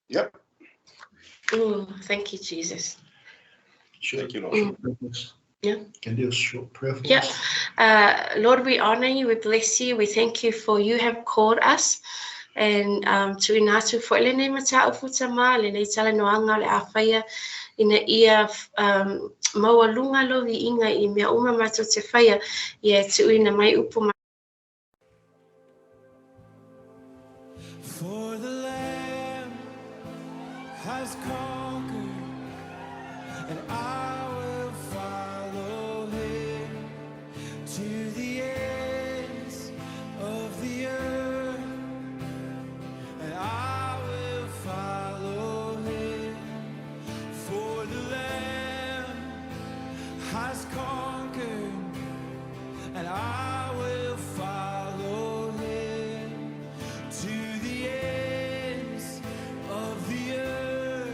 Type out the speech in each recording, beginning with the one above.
Yep. Oh, thank you, Jesus. Thank you, Lord. Yeah. Can do a short prayer for Yeah. us? Lord, we honor you, we bless you, we thank you for you have called us. And tuuina atu foi lenei mataupu Tama, lenei talanoaga o le a faia ina ia maualuga lou viiga i mea uma matou te faia, ia e tuuina mai upu For the Lamb has conquered, and I will follow him to the ends of the earth, and I will follow him. For the Lamb has conquered, and I will follow him to the ends of the earth,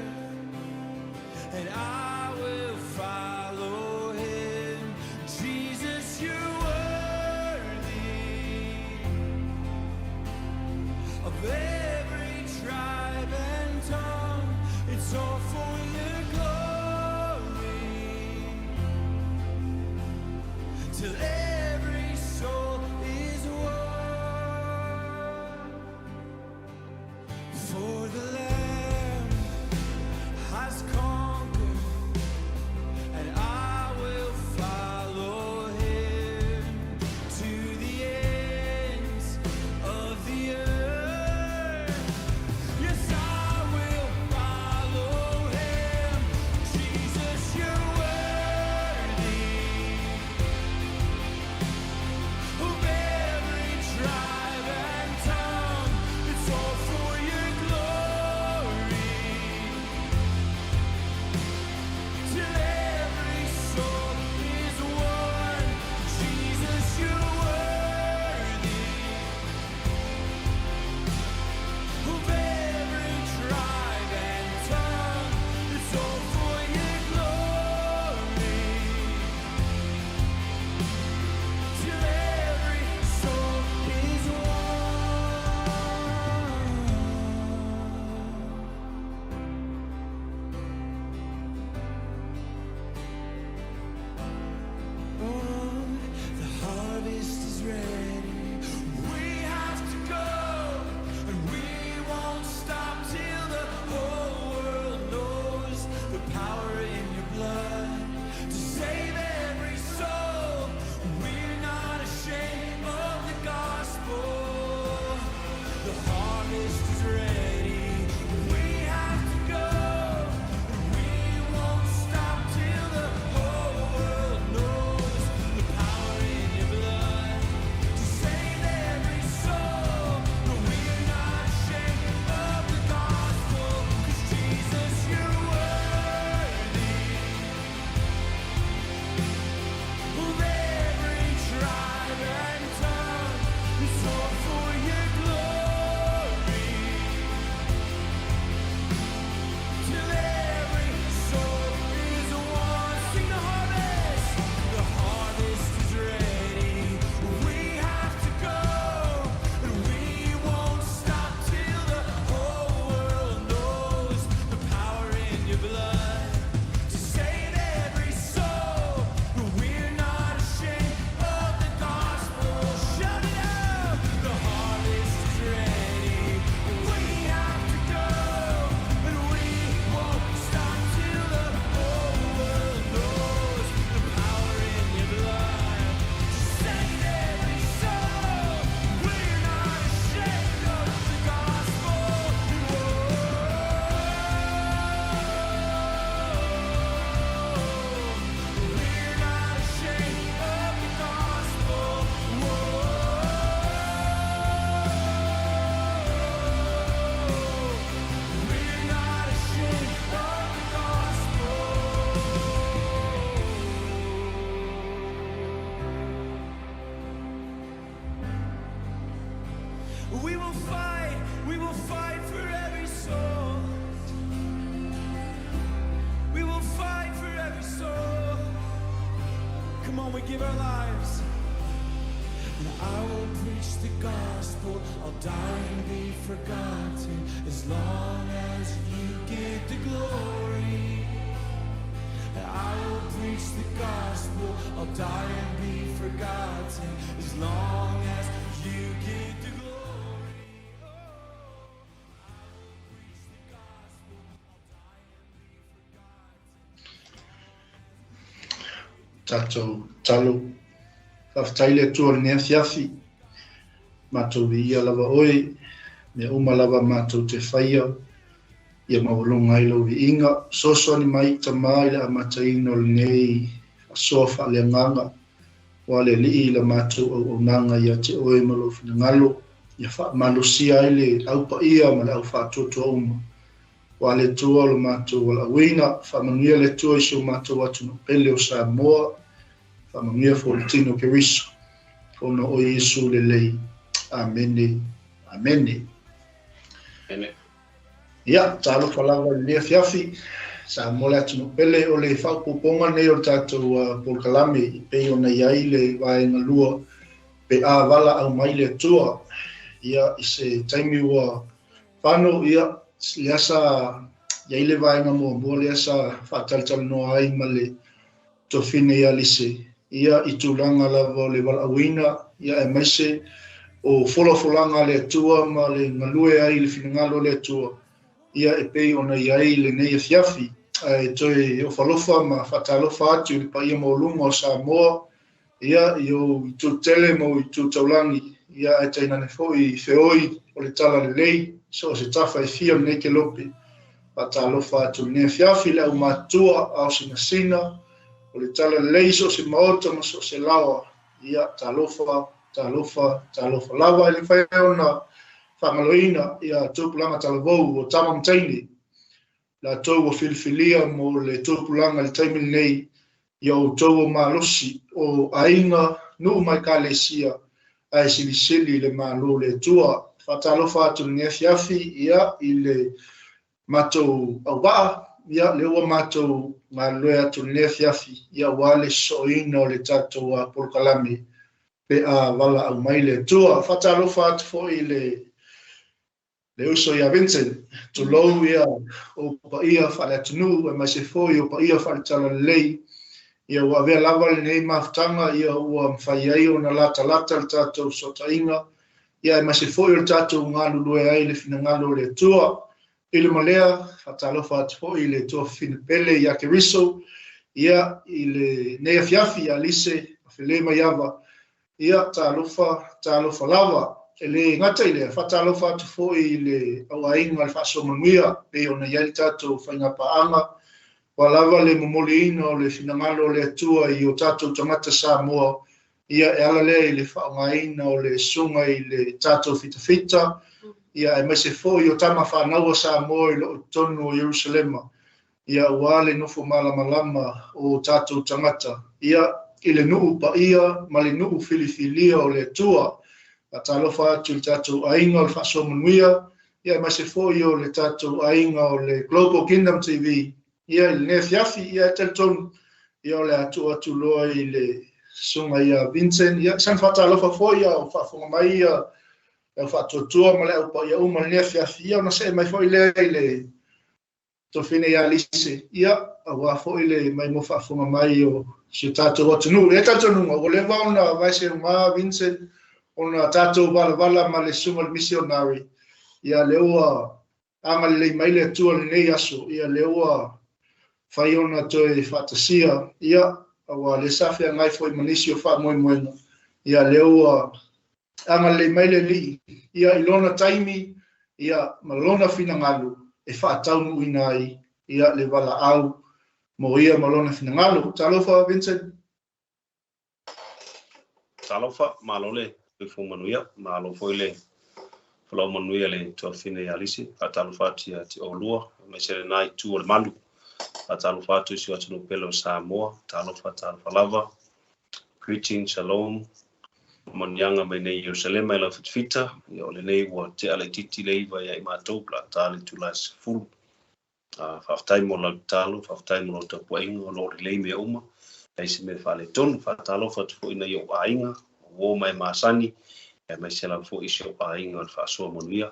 and I will follow him. Jesus, you're worthy of every tribe and tongue. It's all for your glory. Till every soul is won. For the Lamb has conquered, and I will follow him to the ends of the earth. Yes, I will follow him. Jesus, you're worthy of every tribe and tongue. It's all for your glory. Till every soul is won. Jesus, you're worthy of every tribe and tongue. It's all for your glory. Till every soul is won. Oh, the harvest is ready. We have to go, and we won't stop till the whole world knows the power in your blood to save every soul. We're not ashamed of the gospel. The harvest is ready. We have to go, and we won't stop till the whole world knows the power in your blood to save every soul. But we're not ashamed of the gospel, 'cause Jesus, you're worthy of every tribe and tongue. It's all for your glory. Till every soul is won. Sing the harvest. The harvest is ready. We have to go, and we won't stop till the whole world knows the power in your blood to save every soul. We're not ashamed of the gospel. Shout it out. The harvest is ready. We have to go, and we won't stop till the whole world knows the power in your blood to save every soul. We're not ashamed of the gospel. Whoa. We're not ashamed of the gospel. Whoa. We're not ashamed of the gospel. We will fight for every soul. We will fight for every soul. Come on, we give our lives. And I will preach the gospel. I'll die and be forgotten as long as as you get the glory. I will preach the gospel, I'll die and be forgotten as long as you get the glory. Oh, I will preach the gospel, I'll die and be forgotten. Tatou talo. Faafetai le Atua i lenei afiafi. Matou viia lava oe, mea uma lava matou te faia, ia maualuga ai lou viiga. Fesoasoani mai Tama i le amataina o lenei faasoa faaleagaga, aua le Alii i la matou auaunaga ia te oe ma lou finagalo, ia faamalosia ai le au paia ma le au faatuatua uma. Aua le Atua o lo matou valaauina, faamanuia le Atua i si o matou atunuu pele o Samoa, Faamanuia foi le tino o Keriso, ona o Iesu lelei. Amene. Amene. Amene. Ia, talofa lava i lenei afiafi. Samoa le atunuu pele, o le faaopoopoga lenei o le tatou polokalame e pei ona i ai le vaega lua pe a valaau mai le Atua. Ia, i se taimi ua fano, ia, lea sa i ai le vaega muamua lea sa faatalatalanoa ai ma le Tofine ia Lise, ia i tulaga lava o le valaauina, ia aemaise o folafolaga a le Atua ma le galue ai i le finagalo o le Atua, ia e pei ona i ai lenei afiafi. Ae toe ofalofa ma faatalofa atu i le paia maualuga o Samoa, ia i ou itu tele ma ou itu taulagi, ia ae tainane foi i feoi o le talalelei, so o se tafa e fia o lenei kelope. Faatalofa atu i lenei afiafi i le aumatutua ao sinasina o le talalelei i so o se maota ma so o se laoa. Ia, talofa, talofa, talofa lava. E le mafai ona faagaloina ia tupulaga talavou o tama ma teine, latou ua filifilia mo le tupulaga i le taimi lenei, ia outou o malosi o aiga, nuu ma ekalesia, ae silisili i le Malo o le Atua. Faatalofa atu i lenei afiafi ia i le matou auvaa, ia lea ua matou galulue atu i lenei afiafi ia aua le sosooina o le tatou polokalame pe a valaau mai le Atua. Faatalofa atu foi i le le uso ia Vincent, tulou ia ou paia faale-atunuu aemaise foi o paia faale-talalelei. Ia ua avea lava lenei mafutaga ia ua mafai ai ona latalata le tatou fesootaiga, ia aemaise foi o le tatou galulue ai i le finagalo o le Atua. I le ma lea, faatalofa atu foi i le tuafafine pele ia Keriso, ia i lenei afiafi ia Lise Fele Maiava, Ia, talofa, talofa lava. E le gata i lea, faatalofa atu foi i le auaiga o le faasoa manuia, pei ona i ai le tatou faigapaaga, ua lava le momoliina o le finagalo o le Atua i o tatou tagata Samoa, ia e ala lea i le faaaogaina o le susuga i le tatou fitafita, ia aemaise foi o tama fanau a Samoa i loo i totonu o Ierusalema. Ia aua le nofo malamalama o o tatou tagata, ia, i le nuu paia ma le nuu filifilia o le Atua. Faatalofa atu i le tatou aiga o le Faasoa Manuia, ia aemaise foi o le tatou aiga o le Global Kingdom TV, ia, i lenei afiafi, ia, e talitonu, ia, o le a tuu atu loa i le susuga ia Vincent, ia, sana faatalofa foi a o faafofoga mai ia le au faatuatua ma le au paia uma i lenei afiafi, ia, ona see mai foi lea i le Tofine ia Lise, ia, aua foi le maimoa faafofoga mai o si o tatou atunuu. E talitonuga, ua leva ona vaeseuga Vincent, ona tatou valavala ma le susuga i le misionari, ia, lea ua agalelei mai le Atua i lenei aso, ia, lea ua fai ona toe faatasia, ia, aua lea sa feagai foi ma nisi o faamoemoega, ia, lea ua agalelei mai le Alii, ia, i lona taimi, ia, ma lona finagalo e faataunuuina ai, ia, le valaau mo ia ma lona finagalo. Talofa, Vincent. Talofa, malo le soifua manuia, malo foi le folau manuia le tuafafine ia Lise. Faatalofa atu ia te oulua, aemaise lena itu o le malu. Faatalofa atu i si o atunuu pele o Samoa. Talofa, talofa lava. Greeting, shalom. Faamanuiaga mai nei Ierusalema i lau fitafita, ia o lenei ua tea laitiiti le 9 ia i matou, o le a ta le itula e 10. Faafetai mo lau tatalo, faafetai mo lau tapuaiga, o lo o lelei mea uma, leai se mea faaletonu. Faatalofa atu foi i nai ou aiga, o uo ma e masani, aemaise lava foi i si ou aiga o le faasoa manuia.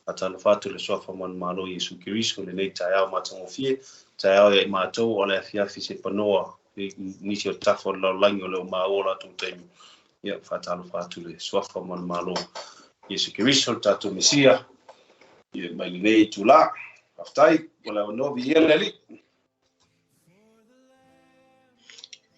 Faatalofa atu i le Suafa manumalo o Iesu Keriso i lenei taeao matagofie, taeao ia i matou o le afiafi se panoa i nisi o tafa o le lalolagi o le o maua o latou taimi. Ia, faatalofa atu i le Suafa manumalo o Iesu Keriso, le tatou Mesia, ia mai lenei itulā. Faafetai mo le avanoa, viia le Alii.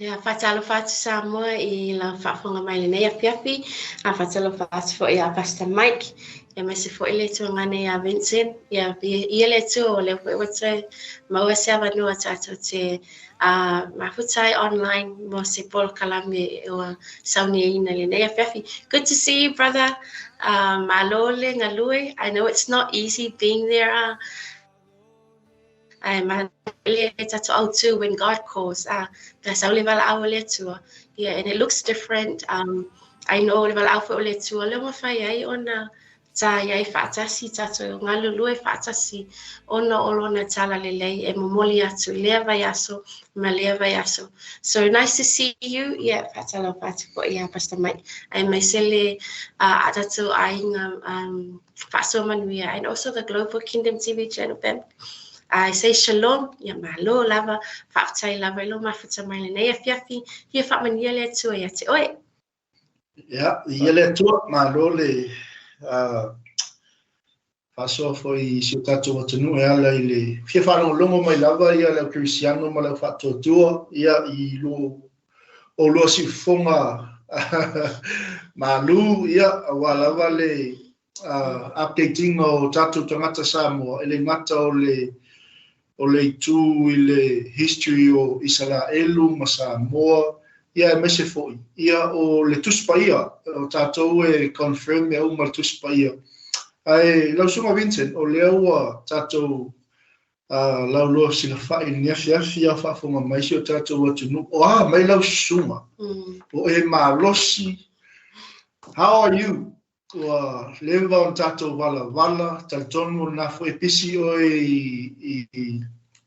Ia, faatalofa atu Samoa i lau faafofoga mai lenei afiafi. A faatalofa atu foi ia Pastor Mike, ia aemaise foi le tuagane ia Vincent. Ia, ia le Atua o lea foi ua toe maua se avanoa tatou te mafuta ai online mo se polokalame ua sauniaina i lenei afiafi. Good to see you, brother. Malo le galue. I know it's not easy being there. Ae le tatou autu when God calls, pe a sau le valaau a le Atua. Yeah, and it looks different. I know le valaau foi o le Atua lea ua mafai ai ona tā i ai faatasi tatou galulue faatasi ona o lona talalelei e momoli atu i lea vaiaso ma lea vaiaso. So nice to see you. Yeah, faatalofa atu foi ia Pastor Mike. Aemaise le a tatou aiga faasoa manuia and also the Global Kingdom TV channel family. I say shalom, ia malo lava, faafetai lava i lou mafuta mai lenei afiafi, ia faamanuia le Atua ia te oe. Ia, ia le Atua, malo le faasoa foi i si o tatou atunuu e ala i le fia faalogologo mai lava ia le au kerisiano ma le au faatuatua ia i lo oulua siufofoga malu ia aua lava le update ina o tatou tagata Samoa e le gata o le o le itu i le history o Isaraelu ma Samoa ia aemaise foi ia o le Tusi Paia o tatou e confirm mea uma le Tusi Paia. Ae lau Susuga Vincent o lea ua tatou lauloa silafai i lenei afiafi a o faafofoga mai si o tatou atunuu o a mai lau susuga o e malosi. How are you? Ua leva ona tatou valavala, talitonu o lena foi e pisi oe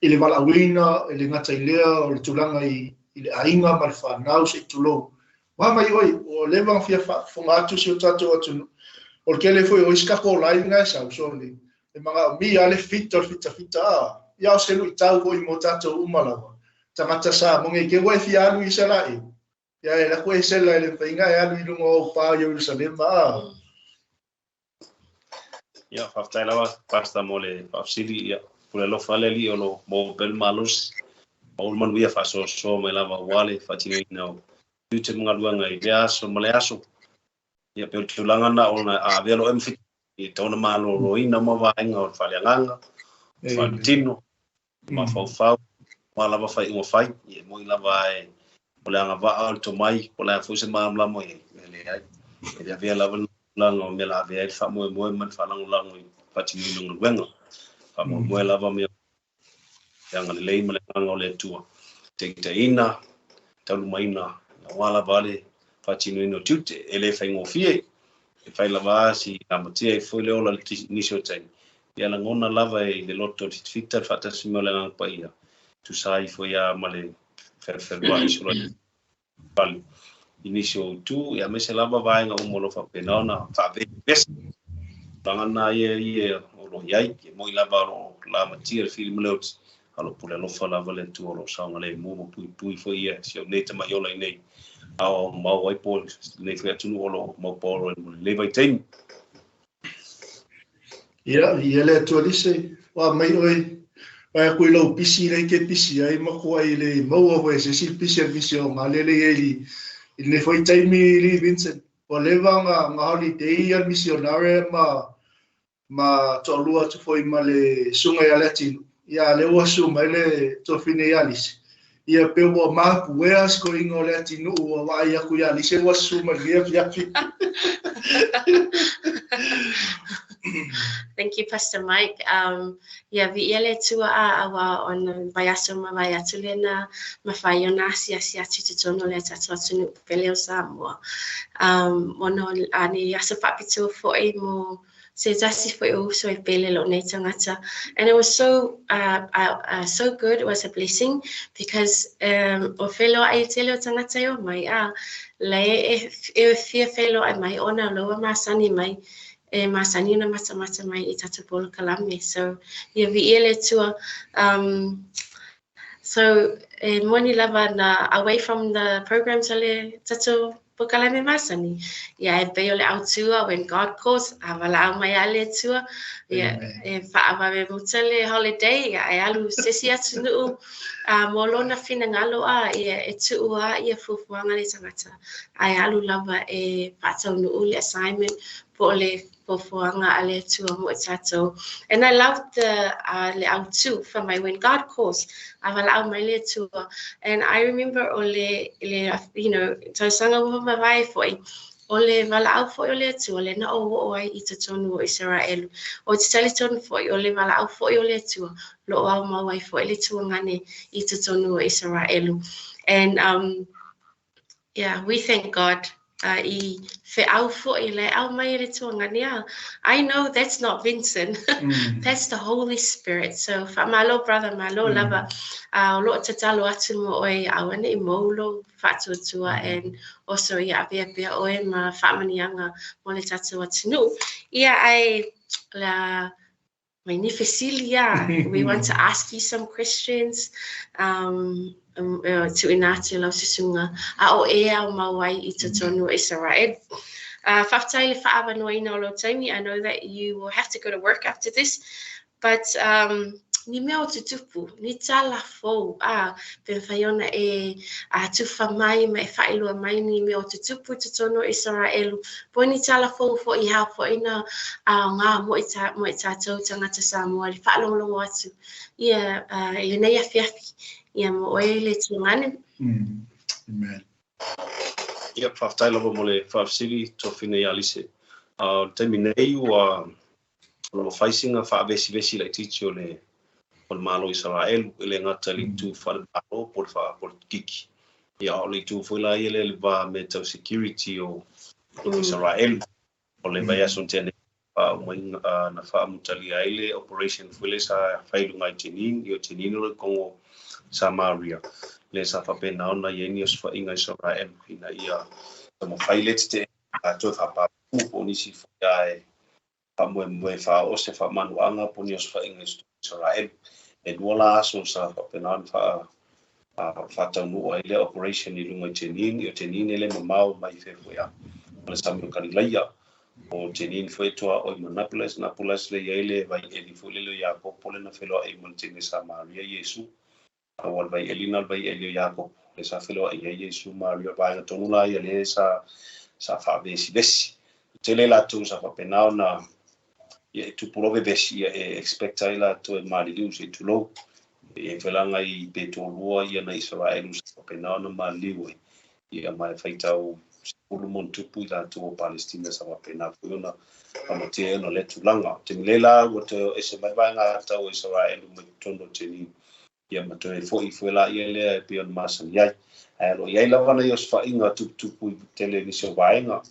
i le valaauina, e le gata i lea o le tulaga i le aiga ma le fanau se i tulou. Ua mai oe, ua leva ona fia faafofoga atu si o tatou atunuu. O le tele foi o isi tatou live na e sau, sole, e manaomia lava le fita o le fitafita, a, ia o se luitau foi mo tatou uma lava. Tagata Samoa nei te ua e fia alu i Isaraelu, ia e alu atu e sela e le mafai ona e alu i luga o ou pa i Ierusalema, a. Ia, faafetai lava, Pastor, mo le faafesili. Ia, pule alofa le Alii o lo o maua pea le malosi, maua le manuia faasoasoa mai lava aua le faatinoina o tiute ma galuega i lea aso ma le aso. Ia, pei o le tulaga lena ona a avea loa oe ma fiti, e tatau ona maloloina uma vaega o le faaleagaga, faaletino, mafaufau, o a lava faaiuga fai, ia e moni lava e o le agavaa o le tomai, po o le a foi se malamalama i ai, e leai. E le avea lava le tulaga o mea la avea ai le faamoemoe ma le faalagolago i le faatinoina o galuega. Faamoemoe lava mea le agalelei ma le agaga o le Atua, taitaiina, taulimaina, aua lava le faatinoina o tiute. E le faigofie, e fai lava si lamatia ai foi le ola i nisi o taimi, ia lagona lava i le loto o le fitafita le faatasi mai o le Agaga Paia, tusa ai foi lava ma le felufeluai soloai i nisi o itu, ia aemaise lava vaega uma o lo o faapena ona faavesivesi. Tulaga na ia ia o lo o i ai, e moni lava o lo o lamatia le fili ma le oti, a o lo o pule alofa lava le Atua o lo o saogalemu ma puipui foi ia si au nei tama ola i nei ao mau ai po lenei foi atunuu o lo o maupaolo ai mo lenei vaitaimi. Ia, ia le Atua Lise, ua mai oe, vaai atu i lou pisi lea e te pisi ai, matuai le maua foi e se isi le pisi a le misi o galele i ai i lenei foi taimi, Lee Vincent. Ua leva ona holiday ia le misionare ma ma toalua atu foi ma le susuga ia Leatinuu, ia a lea ua susu mai le tuafafine ia Lise, ia pe ua mapuea si toeaina o Leatinuu ua vaai atu ia Lise ua susu mai lenei afiafi. Thank you, Pastor Mike. Ia viia le Atua a aua ona vaiaso ma vaiaso lea na mafai ona asiasi atu i totonu o le tatou atunuu pele o Samoa. Ona o nei aso faapitoa foi mo se tasi foi o uso e pele lou nei tagata. And it was so so good, it was a blessing because o feiloai i tele o tagata e omai, a la e, e fia feiloai mai ona o la ua masani mai. e masani ona matamata mai i tatou polokalame. So, ia viia le Atua. Um, so, e moni lava na away from the programs a le tatou polokalame masani. Ia, e pei o le autua, when God calls, a valaau mai a le Atua, ia, e faavave muta le holiday, ia, e alu se isi atunuu mo lona finagalo, a, ia, e tuu a ia fuafuaga le tagata, ae alu lava e faataunuu le assignment po o le fuafuaga a le Atua mo i tatou. And I love the le autu for my when God calls, a valaau mai le Atua. And I remember o le, le you know, tausaga ua mavae foi, o le valaau foi o le Atua, le na o oo ai i totonu o Isaraelu. O te talitonu foi, o le valaau foi o le Atua, lo o au mau ai foi le tuagane i totonu o Isaraelu. And yeah, we thank God i wheau foi le au mai le tuagane a. I know that's not Vincent. That's the Holy Spirit. So, wha brother, malo lava. O lo tatalo atu mo oe awane i maulo whaatuatua and also ia avea pea oe ma whaamanianga mo le tatou atunuu. Ia ai la mai ni fesili ia. We want to ask you some questions. Tuuina atu lau susuga a o e au mau ai i totonu o Israel. Faafetai le faaavanoaina o lou taimi. I know that you will have to go to work after this, but ni mea o tutupu, ni tala fou, a, pe mawhai ona e a, tufa mai ma e whailua mai ni mea o tutupu i totonu o Israelu. Po ni tala fou fo i hao fo ina a, ngā mo i, ta, mo i tātou tangata Samoa le whaalongolongo atu. Ia, i lenei afiafi. Ia mo oe le tuagane. Amen. Ia, faafetai lava mo le faafesili tuafafine ia Lise. O le taimi nei ua o lo o fai sina faavesivesi laitiiti o le o le Malo o Isaraelu, e le gata i le itu faale-Malo po o le faapolokiki. Ia, a o le itu foi la ia lea i le va mea tau security o Isaraelu. O le vaiaso na tea nei faaumaiga na faamutalia ai le operation foi lea sa fai i luga i Jenin, ia o Jenin o le kogo Samaria, lea sa faapena ona i ai ni osofaiga Isaraelu ina ia taumafai le tetee a toe faapapū po o nisi foi ae faamoemoe faaoo se faamanuaga po o ni osofaiga i Isaraelu. E lua la aso sa faapena ona faa faataunuu ai lea operation i luga i Jenin. Ia o Jenin e le mamao mai fea foi a o le sami o Kalilaia. O Jenin foi e tuaoi ma Nablus. Nablus le i ai le vaieli foi lele o Iakopo le na feloai ma le teine Samaria Iesu. A ua o le vaieli na o le vaieli o Iakopo le sa feloai ai Iesu Maria. O le vaega tonu la ia lea sa sa faavesivesi. Tele latou sa faapena ona ia e tupu loa vevesi ia e expect ai latou e maliliu se i tulou. E i ai foi la nai pe toalua ia nai Isaraelu sa faapena ona maliliu ai. Ia ma e faitau 10 ma ona tupu i latou o Palestina sa faapena foi ona faamatea ai ona lea tulaga. O le taimi nei la ua toe o ese mai vaega tau o Isaraelu mai totonu o Jenin. Ia ma toe foi foi laia lea e pei ona masani ai. Ae o lo o i ai lava nai osofaiga tuputupu i tele i nisi o vaega.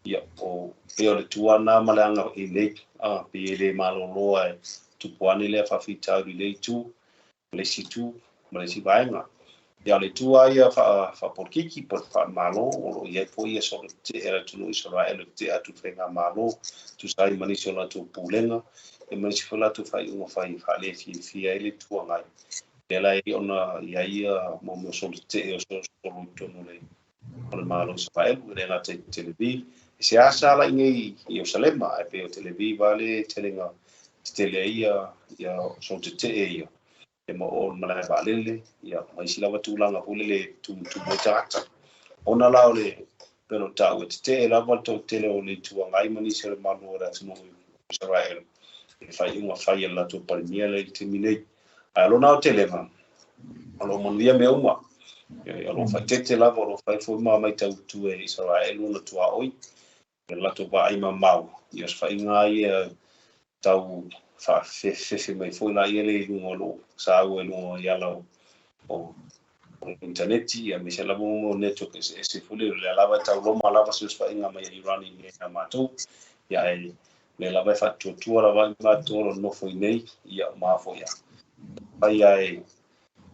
Ia, o pei o le tua lena ma le aga i nei, a, pei e le malolo ae tupu ane lea faafitauli i le itu, ma le isi itu, ma le isi vaega. Ia, o le itu lava ia faapolikiki po o le faale-Malo, o lo o i ai foi ia solo tetee a le atunuu o Isaraelu e tetee atu i le faigamalo, tusa ai ma nisi o latou pulega, ia ma nisi foi o latou faaiuga fai e faalefiafia ai le Itu Agai. Lea la e i ona i ai ia mo mea o solo tetee o solo i totonu o le o le Malo o Isaraelu, e le gata i Tel Aviv. E seasea la i nei i Ierusalema, ae pei o Tel Aviv lava le telega tetele ai ia ia solo tetee ia. E ma o le malae vaalele, ia ma isi lava tulaga foi lele e tumutumu ai tagata. Ona la o le pei ona taua, e tetee lava le toatele o le Itu Agai ma nisi o le malu o le atunuu o Isaraelu i le faaiuga fai a le latou Palemia lea i le taimi nei. Ae o lona aotelega, o lo o manuia mea uma. O lo o faaeteete lava, o lo o fai foi ma matautu e Isaraelu ona tuaoi i le latou vaai mamao i osofaiga lava ia tau faafefefe mai foi laia lea i luga o lou saua i luga o ala o initaneti, aemaise lava mo network eseese foi lea, o lea lava e tauloma lava se osofaiga mai a Iran i inei ia matou. Ia ae o lea lava e faatuatua lava i matou o lo o nofo i inei, ia ma foi a fai lava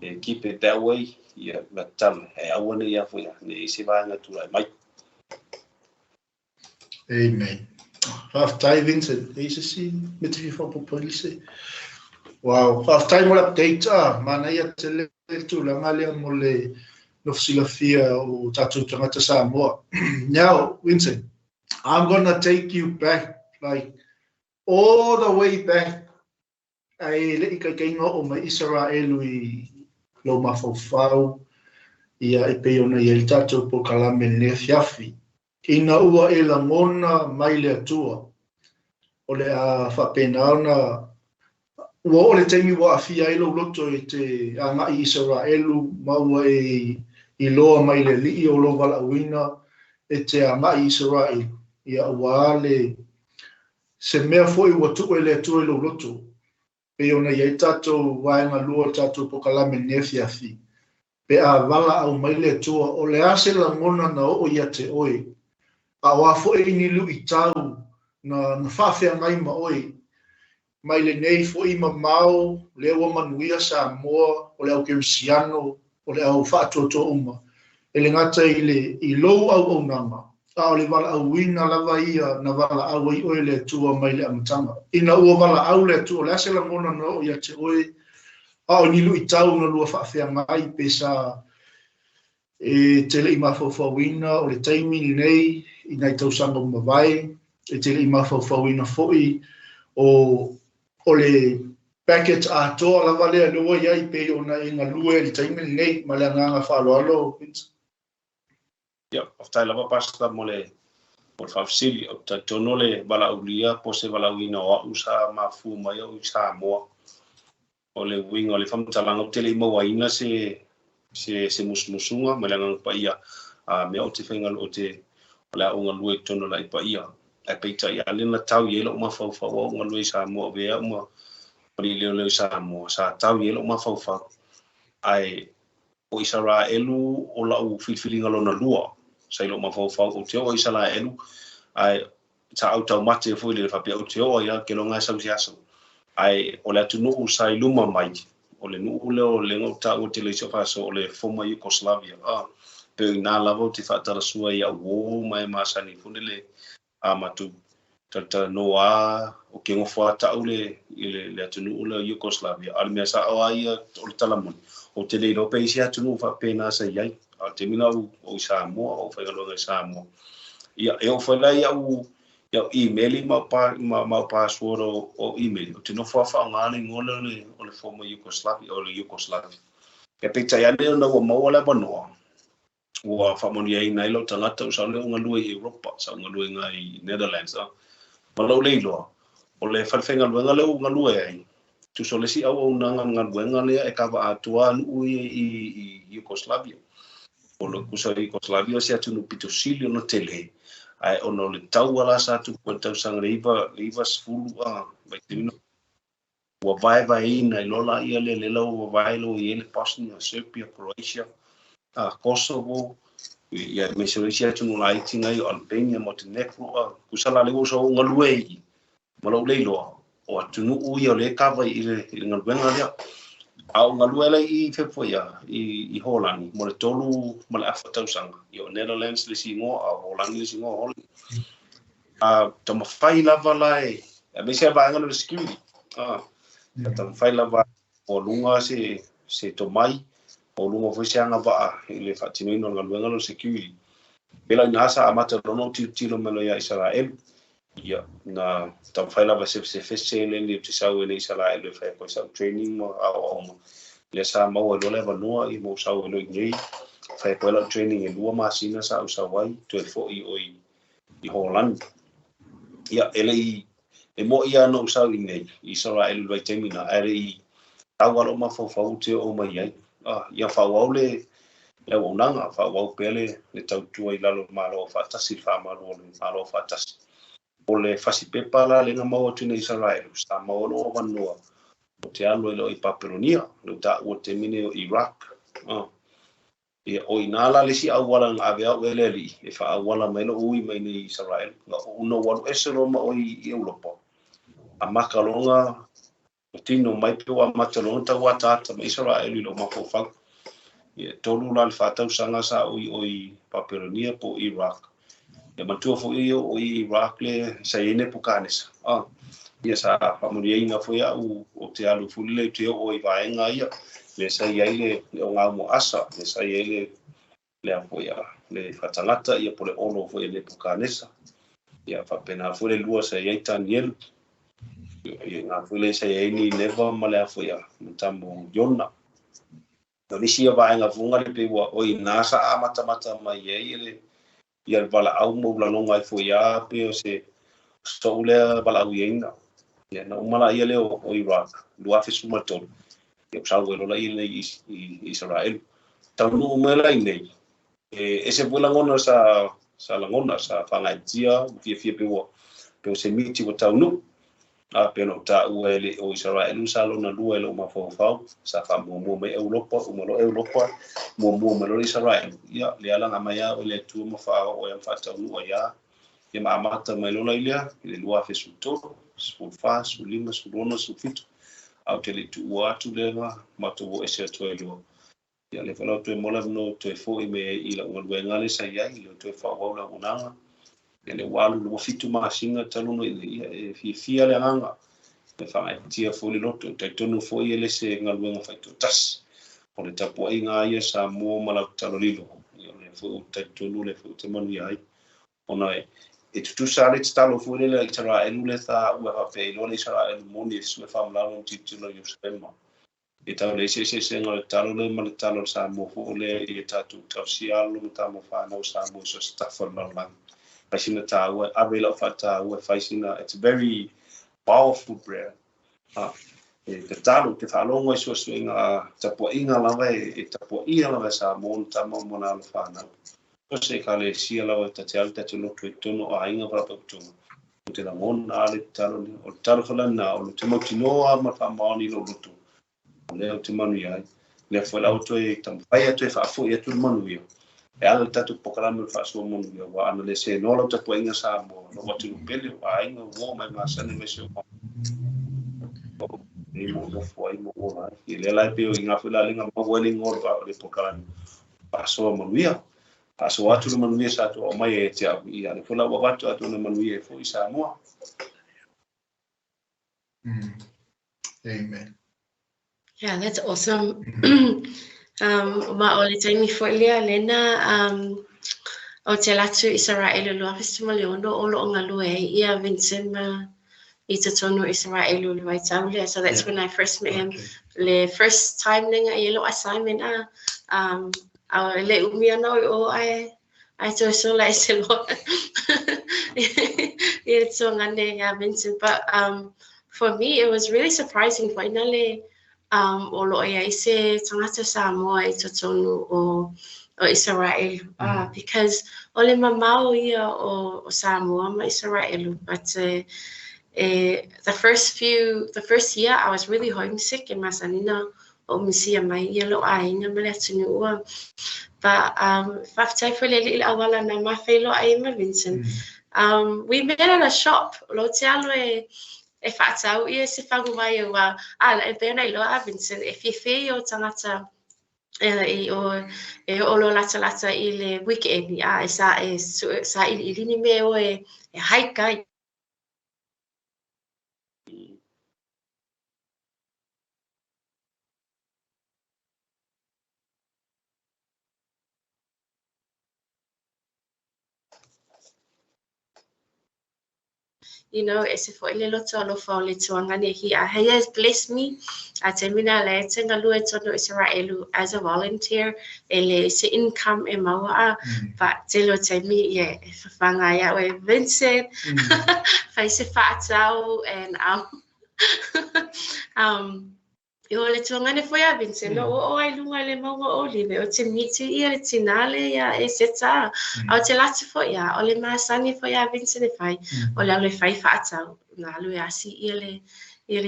e keep it that way, ia ma tatalo e aua ne i a foi a ne i se vaega e tulai mai. Amen. Faafetai Vincent, e i ai se isi mea e te fia faaopoopo ai Lise? Wow, faafetai mo le update ah, manaia tele le tulaga lea mo le nofo silafia o tatou tagata Samoa. Now, Vincent, I'm gonna take you back like all the way back ae le i kaikaiga oo mai Isaraelu i lou mafaufau ia e pei ona i ai le tatou polokalame i lenei afiafi. Ina ua e lagona mai le Atua, o le a faapena ona ua oo le taimi ua aafia ai lou loto e te agai i Isaraelu ma ua e iloa mai le Alii o lou valaauina e te agai i Isaraelu, ia ua le se mea foi ua tuu e le Atua i lou loto, pei ona i ai tatou vaega lua o le tatou polokalame i lenei afiafi, pe a valaau mai le Atua, o le a se lagona na oo ia te oe, a o a foi ni luitau na faafeagai ma oe, mai lenei foi mamao, lea ua manuia Samoa, o le au kerisiano, o le au faatuatua uma, e le gata i le i lou auaunaga, a o le valaauina lava ia na valaau ai oe e le Atua mai le amataga. Ina ua valaau le Atua, o le a se lagona na oo ia te oe, a o ni luitau na lua faafeagai pe sa e te le i mafaufauina o le taimi lenei i nai tausaga ua mavae, e te le i mafaufauina foi o o le package atoa lava lea lea ua i ai pei ona e galue i le taimi lenei. Ma le agaga faaaloalo, Vincent. Ia, faafetai lava Pastor mo le mo le faafesili. Ou te talitonu o le valaaulia po o se valaauina o au sa mafua mai au i Samoa. O le uiga o le faamatalaga ou te le i mauaina se se se musumusuga mai le Agaga Paia a mea ou te faigalu ou te o le a ou galue i totonu o le Alii Paia. Ae peitai ane na tau i ai lou mafaufau a ou galue i Samoa avea au ma alii leoleo i Samoa, sa tau i ai lou mafaufau. Ae o Isaraelu o lau filifiliga lona lua, sa i lou mafaufau ou te oo i Isaraelu, ae sa au taumate foi lele faapea ou te oo ai lava keloga e sau i se aso. Ae o le atunuu sa i luma mai, o le nuu lea o lea na ou taua tele i si ou faasoa o le former Yugoslavia, a, pei o ina lava ou te faatalasua i au uō ma e masani foi lele a matou talatalanoa a, o ke nofo a ta'u le i le, le atunuu lea o Yugoslavia, a o le mea sa'o a ia o le tala moni, ou te le iloa pe i ai se atunuu faapena sa i ai. A o le taimi na ou, ou i Samoa, ou faigaluega i Samoa. Ia, e oo foi la i au, i au imeli ma au pa, ma, ma au password o, o imeli, ou te nofo a faaaoga le igoa lea o le, o le former Yugoslavia, o le Yugoslavia. Ia peitai ane ona ua maua le avanoa, ua faamanuiaina ai lou tagata ua sao lea ua galue i Europa, sa ou galue i Netherlands a. Ma lou le iloa, o le fale faigaluega lea ua galue ai, tusa o le isi auaunaga galuega lea e kava atoa nuu ia i, i Yugoslavia. O le tusa o Yugoslavia o se atunuu pito sili ona tele, ae ona o le taua la sa tupu i le tausaga le iva, le 90 a, vaitaimi ua vaevaeina ai loa laia lea, lea la ua vaevae loa i ai le Bosnia, Serbia, Croatia, Kosovo, ia aemaise o isi atunuu laiti nai o Albania, Montenegro, tusa la lea ua ou galue i i, ma lou le iloa, o atunuu ia o lea e kava i le, i le galuega lea. A o galue la i foi a, i, i Holani, mo le 3 ma le afa tausaga. Ia o Netherlands le isi igoa, a o Holani le isi igoa o Holani. A taumafai lava la e, aemaise lava vaega lea o le security. A, sa taumafai lava o luga se, se tomai, o luga foi se agavaa i le faatinoina o le galuega lea o le security. Pei la i ina sa amata loa ona ou tilotilo mai loa ia Isaraelu. Ia, na taumafai lava e sefesefe se seleni ou te sau ai nei i Isaraelu e fai atu ai sau training ma aoaoga. Lea sa maua ai loa le avanoa ia ma ou sau ai loa i inei. Fai atu ai lau training e 2 masina sa ou sau ai, toe foi o i i Holani. Ia, e le i, e mo'i lava na ou sau i inei, i Isaraelu i le vaitaimi lena, ae le i tau lava lou mafaufau ou te oo mai ai. Ah, ia faaauau le, le auaunaga, faaauau pea le, le tautua i lalo o le Malo Aufaatasi, le faamalu o le Malo Aufaatasi. O le fasipepa la lea na maua atu nei i Isaraelu, sa maua lou avanoa ou te alu ai loa i Papelonia, lea ua taua i le taimi nei o Iraq. Ah. Ia, o i ina la le isi auala na ave au e le Alii e faaauala mai lou ui mai nei i Isaraelu. Na ou alu ese loa ma oe i Europa, amata loa na tino mai pe ua amata loa ona tau ataata mai Isaraelu i lou mafaufau. Ia, e 3 la le 4 tausaga sa ou i o i Papelonia po o Iraq. Ia manatua foi o i Iraq le sa i ai Nepukanesa. Ia sa faamanuiaina foi au o te alu foi lele te oo i vaega ia, le sa i ai le ogaumu asa, le sa i ai le a foi a le faatagata ia po le olo foi e Nepukanesa. Ia faapena foi le lua sa i ai Tanielu. Ia ngā foi le sa i ai Nineva ma le a foi a matamo Iona. O nisi ia vaega funga le pe ua o i nā sa amatamata mai ai le ia le valaau ma ulaloga ai foi a pe o se so'u lea valaauiaina. Ia na uma laia lea o Iraq 2013. Ia ua sau ai loa laia nei i Isaraelu. Taunuu mai la iinei, e ese foi lagona sa lagona sa faagaetia fiafia pe ua pe o se miti ua taunuu. A pe ona ou taua e le o Isaraelu sa lona lua i lou mafaufau, sa faamuamua mai Europa, uma loa Europa, muamua mai loa Isaraelu. Ia le alaga mai lava oe le Atua ma faaoo ai ma faataunuu ai lava. Ia ma amata mai loa laia i le 2013, 14, 15, 16, 17. A ou te le i tuua atu lea matou o ese atu ai loa. Ia lea foi la ua toe maua le avanoa toe foi mai ai i lau galuega lea sa i ai, lea ua toe faaauau le auaunaga. Ia lea ua alu 27 masina talu ona i nei, ia e fiafia le agaga. E faagaeetia foi le loto, e talitonu foi e le se galuega faitoatasi. O le tapuaiga lava ia Samoa ma lau tatalo lilo, ia o lea foi ou te talitonu o lea foi ou te manuia ai. Ona e tutusa lava le tatalo foi lele a Isaraelu lea sa a'u e faapea e iloa le Isaraelu moni e sue faamalalo ma tilotilo i Ierusalema. E tau leai se eseesega o le tatalo lea ma le tatalo a le Samoa foi lea ia tatou tausia alo ma tama fanau o Samoa i so o se tafa o le lalolagi. Fai sina tāua, e ave i lau faataua, e fai sina, it's a very powerful prayer. E tatalo, te faalogo i suesuega tapuaiga lava e tapuaia lava e Samoa ona tama ma ona alo fanau. So o se ekalesia lava ta te alu ta te loto i totonu o aiga ma faalapotopotoga. Ou te lagona lava le tatalo lea. O le tatalo foi lena, o le te mautinoa ma le faamaoni i lou loto. O lea ou te manuia ai. O lea foi la ua toe taumafai atu e faafoi atu le manuia. E ala i le tatou polokalame o le faasoa manuia, aua ana le senoa lau tapuaiga Samoa, lou atunuu pele, o aiga, uo ma e masani aemaise o nei ma ou nofo ai ma ou ola ai. Ia lea la e pei o i ina foi la lea na maua ai le igoa o le polokalame, faasoa manuia. Faasoa atu le manuia sa tou aumaia ia te au, ia lea foi la ua avatu atu le manuia e foi i Samoa. Amen. Yeah, that's awesome. Ma o le taimi foi lea lena o te alu atu i Isaraelu 2016 o lo o galue ai ia Vincent ma i totonu o Isaraelu i le vaitau lea. So that's when I first met him. Le first time lenga i lou assignment a a e le umi ana o i o ae ae toe sola ese loa ia tuagane ia Vincent. But for me it was really surprising foi na le o lo o i ai se tagata Samoa i totonu o Isaraelu because o le mamao ia o Samoa ma Isaraelu, but the first year I was really homesick, e masani na ou misia mai ia lou aiga ma le atunuu. But faafetai foi le Alii i le auala na mafailoa ai ma Vincent. We met at a shop, o lo o te alu e faatau ia se faguvai ua a e pei ona iloa a Vincent e fiafia ia o tagata i o e oo loa latalata i le weekend a e sa e sailiili ni mea e o e hike ai. Ese foi le loto alofa o le tuagane. He has blessed me. A taimi na lea te galue tonu Isaraelu as a volunteer, e le se income e maua a, but tele o taimi ia e fawhanga ai au e Vincent, fai se faatau, and i o le tuagane foi a Vincent, no o ai lunga i le mauga o Olive, o te miti ia le tinā le ia e seta, a o te latu foi ia, o le masani foi a Vincent e fai, o le alu e fai faatau, na alu e asi ia le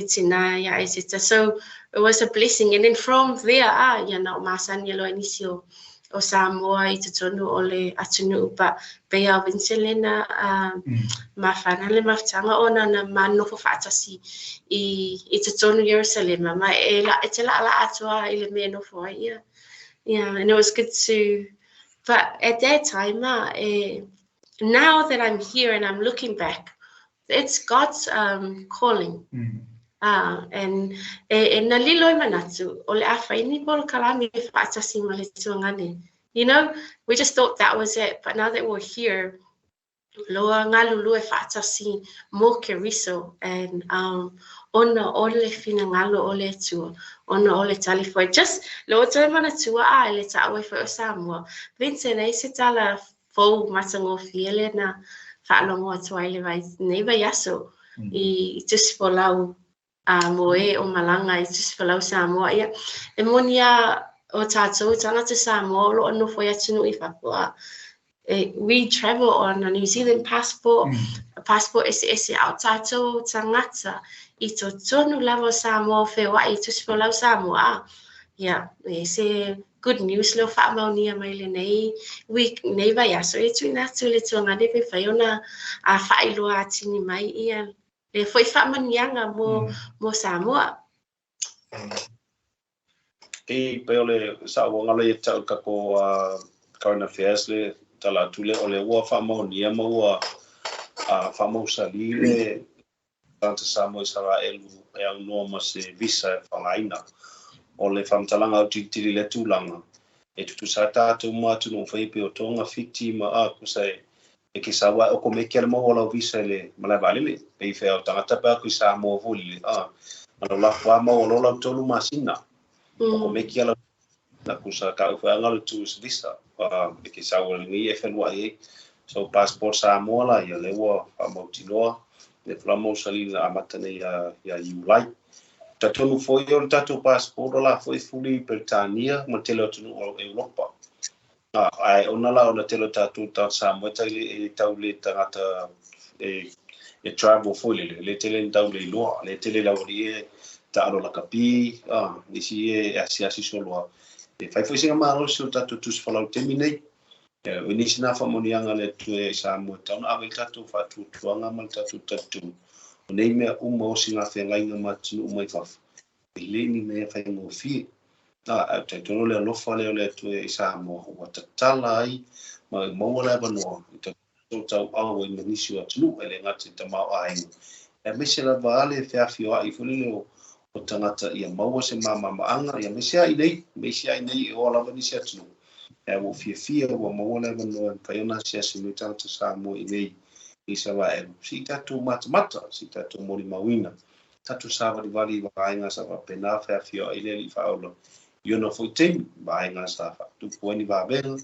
tinā ia e seta. So it was a blessing. And then from there, ia na o masani loa nisi o Samoa i totonu o le atunuu, but pei a Vincent lena mafana le mafutaga ona na manofo faatasi i totonu Ierusalema ma e la e te laʻalaʻa atu a i le mea e nofo ai ia. Yeah, and it was good to, but at that time e Now that I'm here and I'm looking back, it's God's calling. And e na lilo i manatu, o le a fai ni polokalame fa'atasi ma le Tuagane. We just thought that was it, but now that we're here, loa galulue fa'atasi mo Keriso, and ona o le finagalo o le Atua, ona o le tali foi. Just le o toe manatua a le ta'u ai foi o Samoa. Vincent, e se tala fou matagofie le na fa'alogo atu ai le vai nei vaiaso i tusi folau a mo e o malaga i tusi folau Samoa. Ia, e moni a o tātou tagata Samoa o lo'o nofo i atunuu i fafo a we travel on a New Zealand passport, passport eseese, a o tātou tagata i totonu lava o Samoa o feoa'i i tusi folau Samoa a. Ia, e se good news leo fa'amaonia mai lenei week nei vaiaso e tuuina atu i le Tuagane pe fai ona a fa'ailoa atini mai ia le foi fa'amanuiaga mo Samoa. E pei o le sa'auaga le ta'u kako current affairs le tala atu le o le ua fa'amaonia ma ua fa'amausali le tagata Samoa Isaraelu e aunoa ma se visa e fa'aaogāina. O le faamatalaga autilitili le tulaga e tutusa tatou ma atunuu fai pe o Toga, Fiti ma a kusa e ke sau ai o komeki ale maua lau visa i le malae vaalele pei fea o tagata pe aku i Samoa foi lele a ma lau lafo a maua lo lau 3 masina o komeki ala na kusa ka uwhaanga le tourist visa e ke sau le ngi e whenua ai so passport Samoa la ia le ua whamautinoa le fa'amausali na amata nei ia Iulai. Talitonu foi o le tatou passport o la foi fuli i Peretania ma tele o atunuu o Europa. Ae ona la ona tele o tatou tagata Samoa e e tau le tagata e travel foi lele, le tele ni tau le iloa, le tele lau ali e taalo lakapi, nisi e asiasi soloa. E fai foi singa malosi o tatou tusi folau taimi nei. O nisi na faamanuiaga le Atua i Samoa tau na ave i le tatou faatuatuaga ma le tatou talitonu. O nei mea uma o sina feagaiga ma atunuu mai fafo. E le ni mea faigofie. A talitonu le alofa lea o le Atua i Samoa ua tatala ai ma maua le avanoa i tatou tauau ai ma nisi o atunuu e le gata i tamaoaiga. Aemaise lava ale feafioai foi lele o tagata ia maua se mamamaaga ia aemaise ai nei, aemaise ai nei e oa lava nisi atunuu. E ua fiafia ua maua le avanoa e mafai ona asiasi mai tagata Samoa i nei Isaraelu. Si tatou matamata, si tatou molimauina, tatou savalivali i vaega sa faapena feafioai le alii faaola i ona foi taimi, vaega sa faatupu ai ni vavega,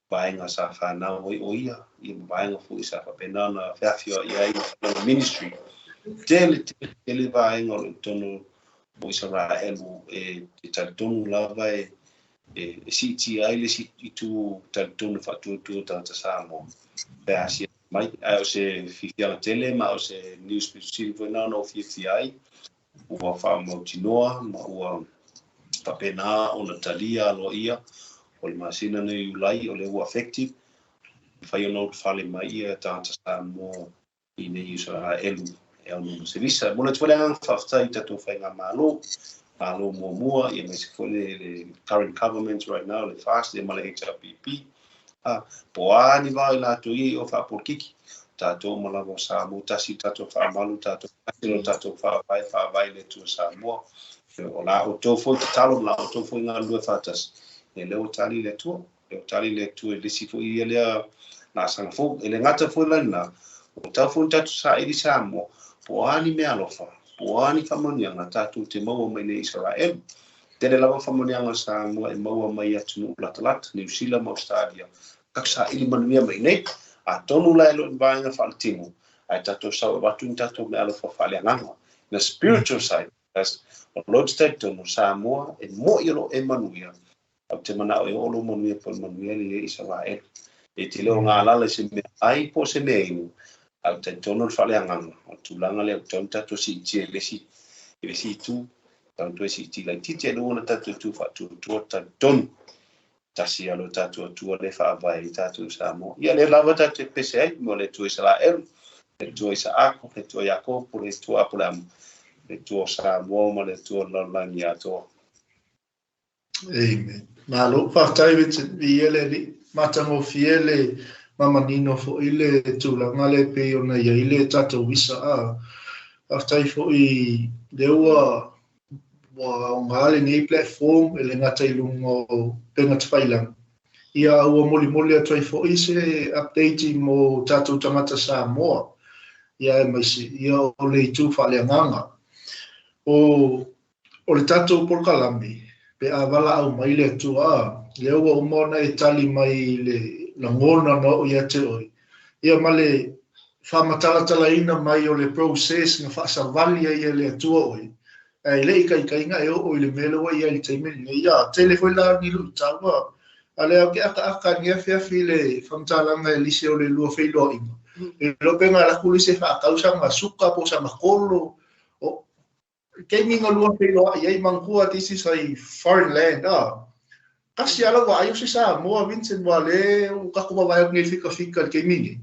vaega sa fanau ai o ia, ia ma vaega foi sa faapena ona feafioai ai lana ministry. Tele, tele, tele vaega o lo o i totonu o Isaraelu e talitonu lava e siitia ai le isi itu talitonu faatuatua tagata Samoa pe asia mai. Ae o se fiafiaga tele ma o se news sili foi na ona o fiafia ai ua faamautinoa ma ua faapena ona talia aloaia o le masina nei Iulai o lea ua effective fai ona ulufale mai ia tagata Samoa i nei Isaraelu e aunoa ma se visa. Momoli atu foi le agaga faafetai i tatou faigamalo, malo muamua, ia aemaise foi le current government right now, le FAST ia ma le HRPP. Po o a ni vao i latou ia i o faapolikiki, tatou uma lava o Samoa, tasi tatou faamalu, tatou tasi lo tatou faavae, faavae le Atua Samoa. O la outou foi tatalo ma la outou foi galulue faatasi. Ia lea ua tali le Atua. Lea ua tali le Atua i le isi foi ia lea laasaga fou. E le gata foi la i lena, ua tau foi ona tatou saili Samoa, po o a ni mea alofa, po o a ni faamanuiaga tatou te maua mai nei Isaraelu. Tele lava faamanuiaga Samoa e maua mai atunuu latalata, Niu Sila ma Australia. Tatou saili manuia mai nei. Atonu la e le o ni vaega faaletino, ae tatou sau e avatu ni tatou mea alofa faaleagaga. The spiritual side, o lo te talitonu Samoa e mo'i o lo e manuia, au te manao e oo lou manuia po o le manuia le i Isaraelu. E te le o galala i se mea ai po o se mea inu, au talitonu le faaleagaga, o le tulaga lea ua tatau ona tatou siitia i le isi itu, tatau ona toe siitia laitiiti ai lua ona tatou tu faatuatua talitonu. Tasi a lo tatou Atua le faavae i tatou Samoa. Ia lea lava tatou te pese ai mo le Atua Isaraelu, le Atua Isaako, le Atua Iakopo, le Atua Apolamu, le Atua o Samoa ma le Atua o le lalolagi atoa. Amen. Malo, faafetai Vincent, viia le Alii. Matagofie le ma manino foʻi le tulaga lea e pei ona i ai le tatou visa a. Faafetai foʻi lea ua ua aoga lenei platform e le gata i luga o upega tafailagi, ia a ua molimoli atu ai foʻi se update mo tatou tagata Samoa, ia aemaise ia o le itu faaleagaga. O O le tatou polokalame, pe a valaau mai le Atua, a, lea ua uma ona e tali mai i le lagona na oo ia te oe, ia ma le faamatalatalaina mai o le process na faasavali ai e le Atua oe, ae le i taitaiga e oo i le mea lea ua i ai i le taimi lenei. Ia, tele foi la ni luitau, a, a lea ou te akaaka i lenei afiafi i le faamatalaga e lisi o le lua feiloaiga, e le iloa pe na alu atu lisi e faatau sana suka po o sana kolo, o, taimi na lua feiloai ai manatua this is a foreign land ah. Kasi a lau vaai o se Samoa Vincent ua le ua tatou vavae atu nei fikafika i le taimi nei.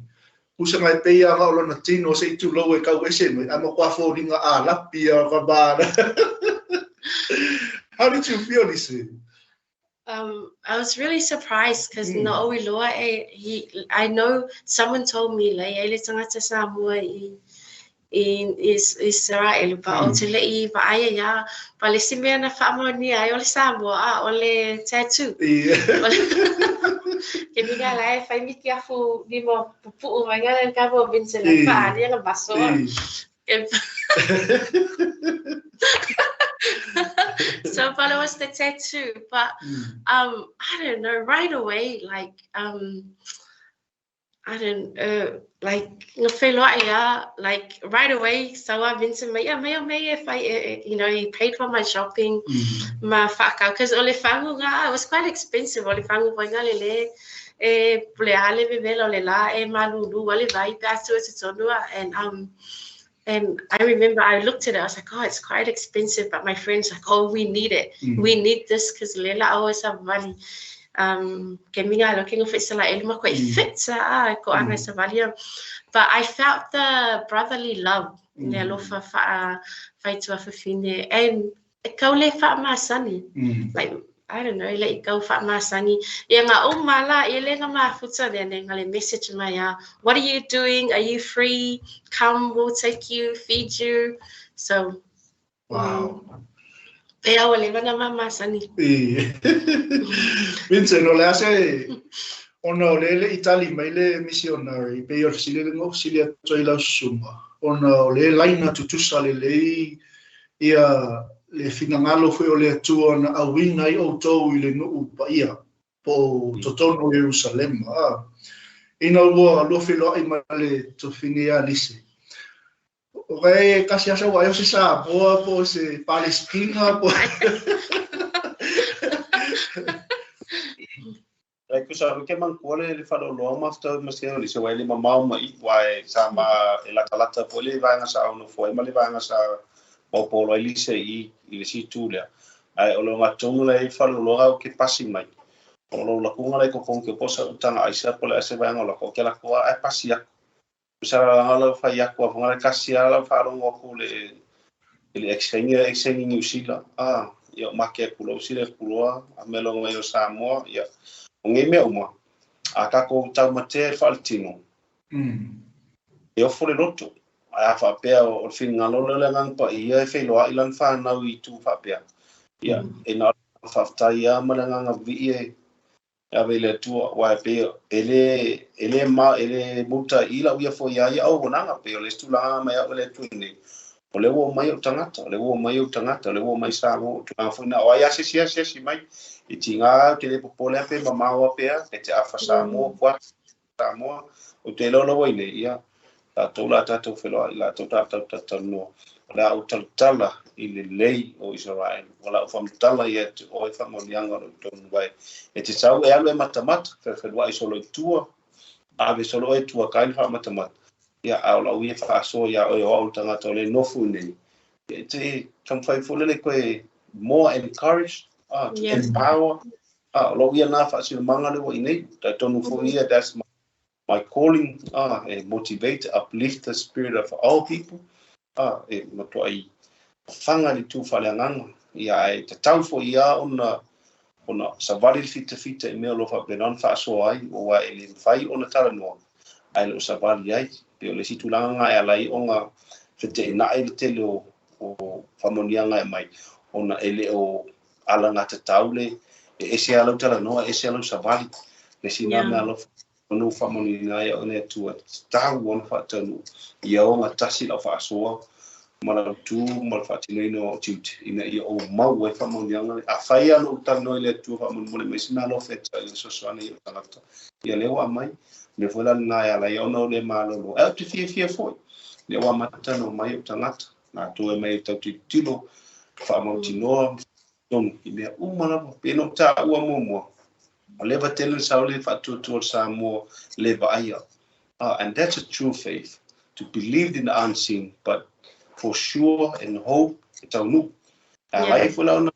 Tusa na e pei lava na o lona tino se i tulou e tau ese mai ae matua foliga alapi a ka bana. How did you feel Lise? I was really surprised because mm. na oe loa e, he, I know someone told me la ia le tangata Samoa i i Israel pa o te le'i vaaia ia pa le isi mea na faamaonia ai o le Samoa a o le tattoo. Ke mina la e fai miti afu lima pupu'u mai ngā le kamo Vincent la faaalia nga maso. So but it was the tattoo but I don't know right away like I don't like na feiloai a like right away so a Vincent mai ia mai o mei e fai you know he paid for my shopping ma whaakau because o le whangu it was quite expensive o le whangu foi nga le le e pule a le vevela o le la e malulu a le vai pe atu e te tonua and And I remember I looked at it, I was like, oh, it's quite expensive. But my friend's like, oh, we need it. We need this because lela o sa vali. Ke minga lo ke ngofe sala eluma ko fit sa a ko anga sa vali. But I felt the brotherly love. Le alofa fa faitua fafine and e kau le faamasani. Like, I don't know, le i kau faamasani. Ia ngā o mala, ia le ngā mafuta, le ne ngā le message mai a, what are you doing? Are you free? Come, we'll take you, feed you. So, Wow. E aua le vana mamasani. Vincent, o le a se ona o le le i tali mai le missionary, pei o le fesili le ngo fesili atu ai lau susuga, ona o le laina tutusa lelei ia le finagalo foi o le Atua na auina ai outou i le nuu paia, po o totonu o Ierusalema. A, ina ua lua feiloai ma le tofine ia Lise, o ka e kasi asa ua ai o se Samoa po o se Palestina po E tusa ke manatua le faleoloa ma fetau ma se o le se wai le mamao ma i wa e sa ma e latalata foi le vaega sa au nofo ai ma le vaega sa maopolo ai lise i i le si tu lea. Ae o le ogatotonu la e i faleoloa au ke pasi mai. O lo lakunga la i kokong ke po sa utanga aisa po le ase vaega o lako ke lako a e pasi aku. Tusa la lau fai aku a fonga le kasi a lau faalogo aku le i le exchange exchange New Zealand a ia o make aku lau sile aku loa a me longa mai o Samoa ia o ngei mea uma a kākou taumatea i le faaletino e ofo le loto ae a faapea o le finagalo lea o le Agaga Paia e feiloai lana fanau i itu faapea ia e na o le faafetai lava ma le agaga vivii e E ave i le Atua, aua e pei e le, e le ma, e le muta i lau ia foi ia ia auaunaga, pei o le isi tulaga mai au e le Atua nei, o lea ua omai ou tagata, o lea ua omai ou tagata, o lea ua omai Samoa, o tulaga foi na, o ai a se isi asiasi mai, e tiga au te le popole a pe mamao a pea, pe te afa Samoa, kua Samoa, ou te iloa lava i nei, ia, tatou la tatou feloai, latou tatou talatalanoa, o le a ou talatala i le lei o Isaraelu, o le a ou faamatala ia te oe faamaoniaga o lou tonu wae. E te sau e alu e matamata, felufeluai solo i tua, ave solo oe i tua kai le faamatamata, ia, a o lau ia faasoa iā oe o au le tagata o le nofo i nei, ia, e te taumafai foi lele koe more encouraged, to empower, o lou ia nā faasilomaga le ua i nei, talitonu foi ia, that's my my calling, e motivate, uplift the spirit of our people, e matuai faga le tu faaleagaga, ia, ae tatau foi ia ona Ona savali le fitafita i mea o lo o faapena ona faasoa ai, aua e le mafai ona talanoa ae le o savali ai. Pei o le isi tulaga lena e ala ai ona feteenai le tele o faamanuiaga e aumai, ona e le o alagatatau le e ese lava lau talanoa, ese lava lau savali. Le isi lena mea alofa ona ua faamanuiaina ai au e le Atua, e tatau ona faataunuu ia ogatasi lau faasoa ma lau tu ma le faatinoina o au tiute, ina ia ou maua ai faamanuiaga nei. Afai lava na ou talanoa i le Atua faamolemole mai se meaalofa e tau e fesoasoani i ou tagata, ia lea ua aumai. O le mea foi la lena e ala ai ona ou le malolo. Ae ou te fiafia foi, lea ua amata ona omai ou tagata, latou e omai e tau tilotilo, faamautinoa, tonu i mea uma lava. Pei ona ou taua muamua, ua leva tele ona sau le faatuatua o le Samoa le vaaia. And that's a true faith, to believe in the unseen, but for sure and hope e taunuu. E ala ai foi la ona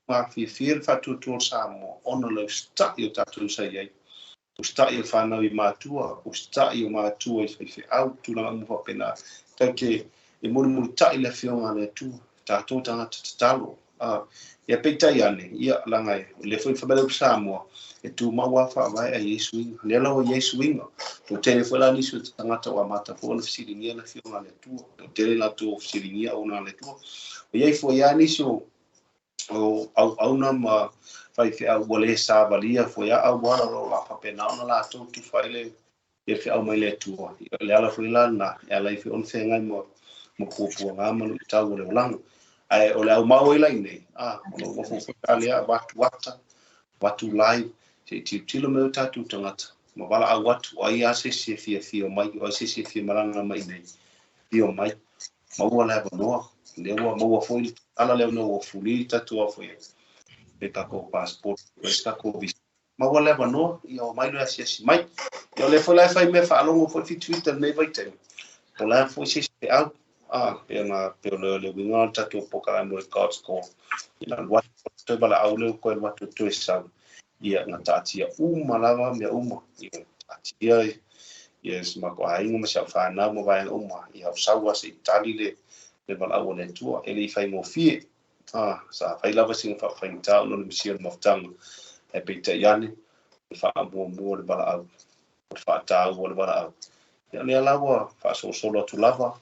mafiafia le faatuatua o le Samoa ona o le usitai o tatou sa i ai. Usitai o fanau i matua, usitai o matua i faifeau, tulaga uma faapena. Tatou te e mulimulitai le Afioga a le Atua, tatou tagata tatalo. Ia peitai ane, ia, leaga o lea foi fai mai le upu Samoa, e tumau lava faavae ae i ai suiga. Lea la ua i ai suiga. Toatele foi la nisi o tagata ua amata foi ona fesiligia le Afioga a le Atua. Toatele latou ua fesiligia auaunaga a le Atua. Ua i ai foi lava nisi o auauna ma faifeau ua le savalia foi lava auala o lo o faapena ona latou tufa ai le feau mai le Atua. O le ala foi la lena e ala ai foi ona feagai ma puapuaga ma luitau o le olaga. Ae o le aumau ai la i nei, o lou nofo foi la lea avatu ata, avatu live, se i tilotilo mai o tatou tagata, ma valaau atu, o ai lava se isi e fia afio mai, o ai se isi e fia malaga mai i nei, afio mai, maua le avanoa. Lea ua maua foi le tala lea ona ua fuli le tatou afoia, le tatou passport, le tatou visa. Maua le avanoa, ia omai loa e asiasi mai. Ia o lea foi la e fai mea faalogo foi fitafita i lenei vaitaimi, po o le a foi se isi feau, pei ona, pei o le uiga o le tatou polokalame o le God's Call. Ia alu atu toe valaau lea ua toe alu atu toe sau, ia na taatia uma lava mea uma, ia taatia ia si matou aiga ma si au fanau ma vaega uma, ia ou sau lava se i tali le valaau a le Atua. E le i faigofie, sa fai lava sina faafaigata ona o le misia o le mafutaga, ae peitai ane, o le faamuamua o le valaau, o le faataua o le valaau. Ia o lea la ua faasolosolo atu lava,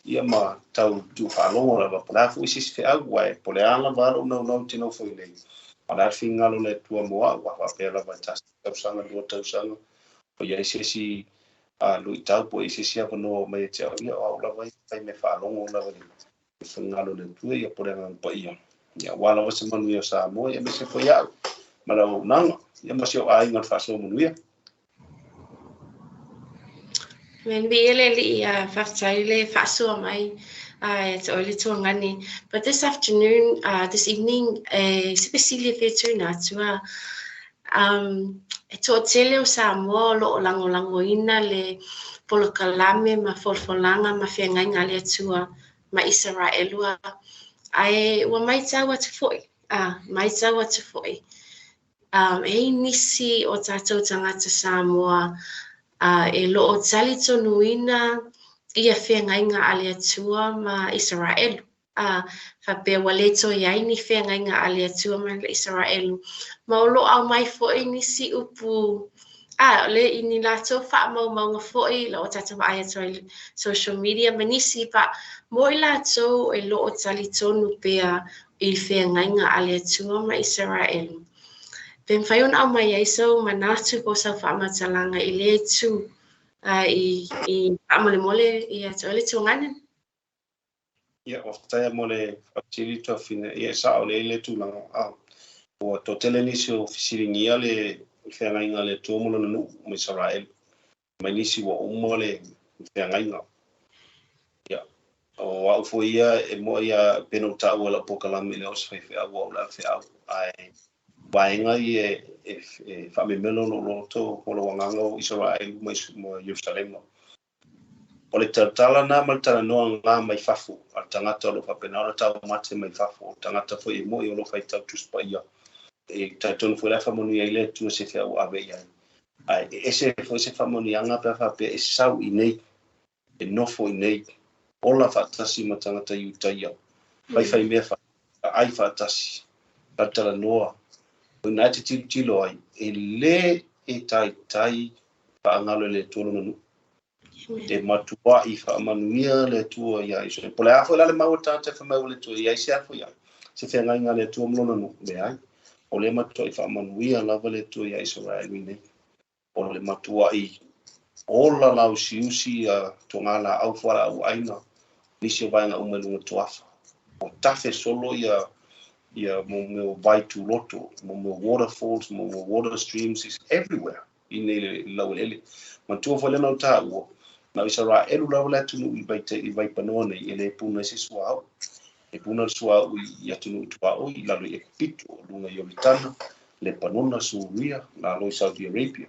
ia ma tau tuufaalogo lava, po o le a foi se isi feau, aua po o le a lava lou naunau ou te nofo i nei, a o le a le finagalo o le Atua mo au, a faapea lava e tasi tausaga, lua tausaga, o i ai se isi luitau po o i ai se isi avanoa mai ia te au, ia o au lava ia e fai mea faalogo lava i le finagalo o le Atua, ia po o le Agaga Paia. Ia aua lava se manuia o Samoa, ia aemaise foi au ma le auaunaga, ia ma si ou aiga o le faasoa manuia. Amen. Viia le Alii, faafetai le faasoa mai ia te oe le Tuagani. But this afternoon, this evening, e se fesili e fia tuuina atu a. E toatele o Samoa o lo o lagolagoina le polokalame ma folafolaga ma feagaiga a le Atua ma Isaraelu a. Ae ua matau atu foi, matau atu foi, E i ai nisi o tatou tagata Samoa e lo o talitonuina ia feagaiga a le Atua ma Isaraelu, faapea ua le toe i ai ni feagaiga a le Atua ma Isaraelu, ma o lo o aumai foi nisi upu le i ni latou faamaumauga foi la ua tatou vaai atu ai i social media ma nisi pa mo i latou e lo o talitonu pea i feagaiga a le Atua ma Isaraelu. Pe mafai ona aumai ai sou manatu po o sau faamatalaga i lea itu i faamolemole ia te oe le Tuagana. Ia, faafetai mo le faafesili Tuafafine. Ia, e sao lelei le tulaga. Ua toatele nisi o fesiligia le feagaiga a le Atua ma lona nuu ma Isaraelu, mai nisi ua uma le feagaiga. Ia, o au foi ia e moe ia pei ona ou taua i lau polokalame e le o se faifeau o au o le avefeau, ae vaega ia e faamemelo lou loto ma lou agaga o Isaraelu ma Ierusalema. O le tautala lena ma le talanoa lena mai fafo a le tagata o lo o faapena ona taumate mai fafo, o le tagata foi e mo'i o lo o faitau Tusi Paia. E talitonu foi la e faamanuia ai le Atua i se feau ua ave i ai. Ae e ese foi se faamanuiaga pe a faapea e sau i nei, e nofo i nei, ola faatasi ma tagata Iutaia, faifai mea faatasi, ai faatasi, talatalanoa. O i ina e te tilotilo ai, e lē e taitai faagalo e le Atua lona nuu. E matua'i faamanuia le Atua iā Isaraelu. Po o le a foi la le mau a le tagata e fai mai ua le toe i ai se a foi ai, se feagaiga a le Atua ma lona nuu, leai. O lea e matua'i faamanuia lava le Atua iā Isaraelu iinei. O le matua'i ola lausiusi ia togalaau fualaau aina, nisi o vaega uma i luga o le toafa. Ua tafe solo ia ia mo mea o vai tuloto, mo mea o waterfalls, mo mea o water streams is everywhere i nei le laueleele. Manatua foi lea na ou taua, na o Isaraelu lava le atunuu i vaita i vaipanoa nei e le puna ai se suauu. E puna le suauu i atunuu i tuaoi i lalo i Ekipito, luga i Ioritana, Lepanona, Suria, lalo i Saudi Arabia.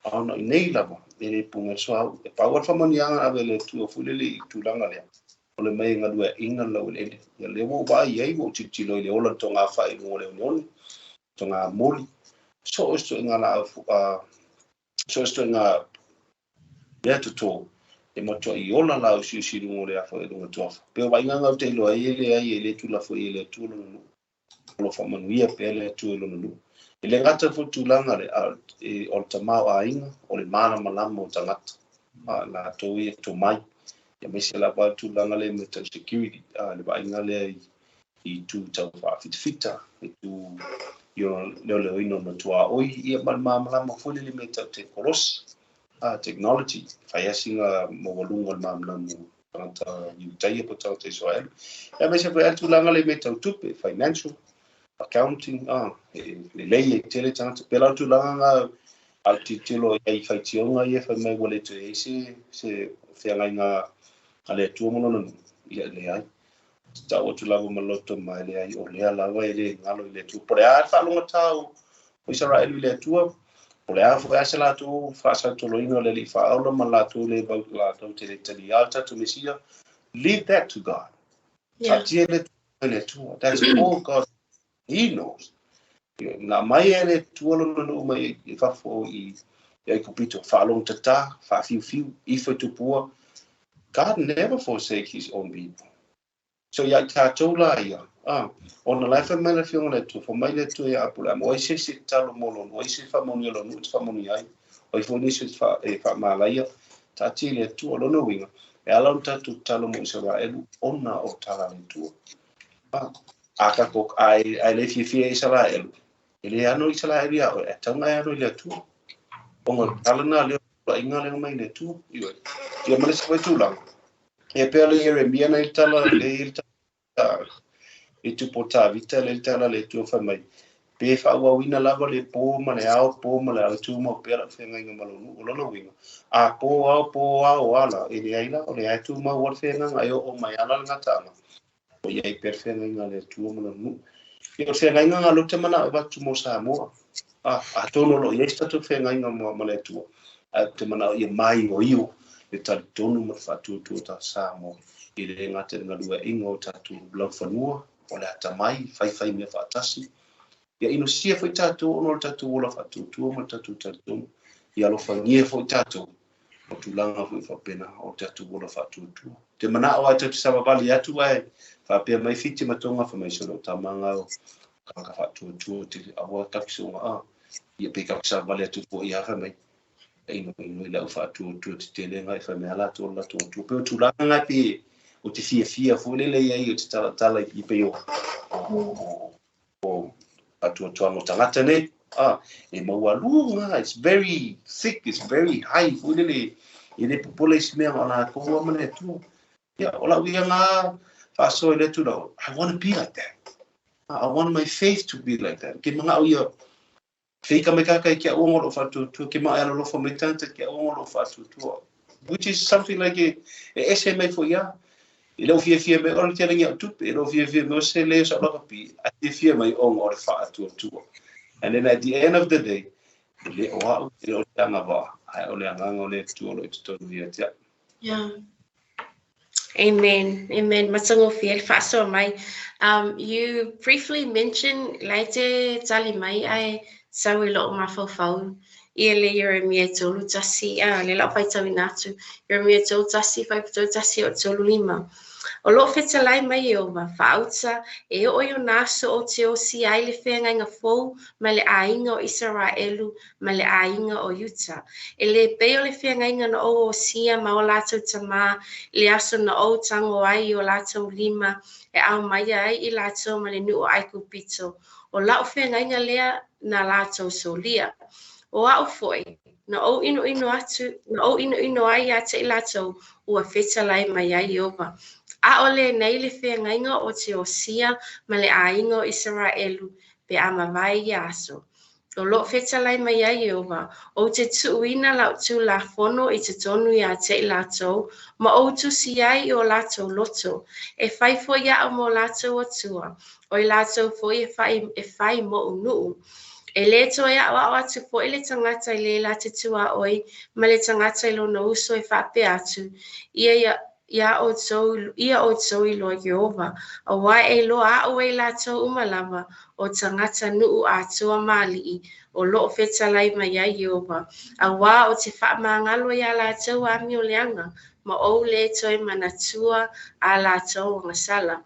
A ona i nei lava e le puna ai le suauu. E pau lava le faamanuiaga na ave e le Atua foi lele i tulaga lea, o le mai e galueaina le laueleele. Ia lea ua ou vaai i ai, ua ou tilotilo i le ola o le togafai i luga o le oneone, togamoli, so o se ituaiga laau, so o se ituaiga mea toto, e matuai ola lausiusi i luga o le afa i luga o le toafa. Pei o vaaiga na ou te iloa ai e leai e le tuulafoia e le Atua lona nuu. O lo o faamanuia pea le Atua i lona nuu. E le gata foi i le tulaga lea, a o le tamaoaiga, o le malamalama o tagata, a latou ia tomai, aemaise lava le tulaga lea i mea tau security, le vaaiga lea i i itu tau faafitafita, i itu i ona leoleoina o ona tuaoi, ia ma le malamalama foi lele i mea tau tekolosi, technology, fai lava sina maualuga o le malamalama o tagata Iutaia po o tagata Isaraelu. Ia aemaise foi lava le tulaga lea i mea tau tupe, financial, accounting, e lelei ai tele tagata. Pei la o le tulaga lena a ou tilotilo i ai i faitioga ia fai mai ua le toe i ai se se feagaiga a le Atua ma lona nuu, ia e leai. Tau atu lava ma loto mai leai, o lea lava e le galo i le Atua. Po o le a le faalogogata o Isaraelu i le Atua, po o le a foi a se latou faasautoloina o le Alii Faaola ma latou le vau latou te le taliā le tatou Mesia, leave that to God. Taatia le i le Atua. That's all God. He knows. Na aumai e le Atua lona nuu mai i fafo i Aikupito, faalogotata, faafiufiu, ifo i tupua. God never forsake his own people. So ia i tatou la ia, ona la e fai mai le Afioga i le Atua, fai mai le Atua ia Apulaama, o ai se isi e tatalo mo lona, o ai se faamanuia lona nuu e te faamanuia ai, o ai foi nisi e faamalaia, taatia i le Atua. Lona uiga, e ala ona tatou tatalo mo Isaraelu ona o tala a le Atua. A tatou, a e le fiafia e Isaraelu, e le ano Isaraelu ia oe, ae tatau ona e ano i le Atua. Ona o le tala lena lea o le pulaina lea mai le Atua. Ioe. Ia ma le isi foi tulaga, e pei o le Ieremia na i le tala, le i le tala, i tupu o Tavita, le i le tala a le Atua fai mai, pe faaauauina lava le pō ma le ao, pō ma le ao, e tumau pea lau feagaiga ma lou nuu. O lona uiga, a pō ao, pō ao ala, e leai la, o lea e tumau lava le feagaiga, e oo mai ala le gataaga. O i ai pea le feagaiga a le Atua ma lona nuu. Ia, o le feagaiga lena lea ou te manao e avatu mo Samoa. Atonu o lo o i ai se tatou feagaiga ma le Atua, ae ou te manao ia maioio le talitonu ma le faatuatua o tatou Samoa e le gata i le galueaiina o tatou laufanua, o le atamai, faifai mea faatasi. Ia inosia foi tatou ona o le tatou ola faatuatua ma le tatou talitonu. Ia alofagia foi tatou o tulaga foi faapena o le tatou ola faatuatua. Te manao ai tatou te savavali atu ae faapea mai Fiti ma Tonga fai mai sole o tamaga o tagata faatuatua te aua takisoga a ia pe taku savavali atu foi ia fai mai ino ino i lau faatuatua tetele ngai fai mai a latou latou atua. Pei o tulaga ngai pe o te fiafia foi lele iai o te talatala i pei o o faatuatuaga o tagata nei, e maualuga, it's very thick, it's very high foi lele, e le popole i se mea o latou lava ma le Atua. Ia, o lau ia ngā faasoa i le Atua, I want to be like that. I want my faith to be like that. Ke manga'o ia, feika mai kākai ki a uanga o lou faatuatua, ke ma'o e alolofa mai tagata ki a uanga o lou faatuatua. Which is something like e ese mai foi ia. E le o fiafia mai o le tele au tupe, e le o fiafia mai o se le o sa lakapi, a fiafia mai ona o le faatuatua. And then at the end of the day, e le o au, e le o te agavaa, ae o le agaga o le Atua o lo o i totonu ia te au. Yeah. Amen. Amen. Matagofie le faasoa mai. You briefly mentioned lai te tali mai ae sau i loo mafaufau ia le Ieremia 31, le lau faitauina atu, Ieremia 31, 5 3 1 o 3 5. O lo'o fetalai mai Ieova, faauta, e oo i ona aso ou te osia ai le feagaiga fou ma le aiga o Isaraelu ma le aiga o Iuta. E le pei o le feagaiga na ou osia ma o latou tamā i le aso na ou tago ai i o latou lima e aumaia ai i latou mai le nuu o Aikupito. O la'u feagaiga lea na latou solia. O a'u foi, na ou inoino atu, na ou inoino ai ia te i latou, ua fetalai mai ai Ieova. A o lenei le feagaiga ou te osia ma le aiga o Isaraelu pe a mavae ia aso. O lo'o fetalai mai ai Ieova, ou te tuuina la'u Tulafono i totonu ia te i latou, ma ou tusi ai i o latou loto. E fai foi a'u mo latou Atua, o i latou foi e fai mo'u nuu. E lē toe a'oa'o atu foi le tagata i le la te tuaoi ma le tagata i lona uso e faapea atu, Ia ia outou, ia outou iloa Ieova, auā e iloa a'u e i latou uma lava, o tagata nuu atoa ma alii, o lo'o fetalai mai ai Ieova, auā ou te faamagalo iā latou amio leaga, ma ou lē toe manatua a latou agasala.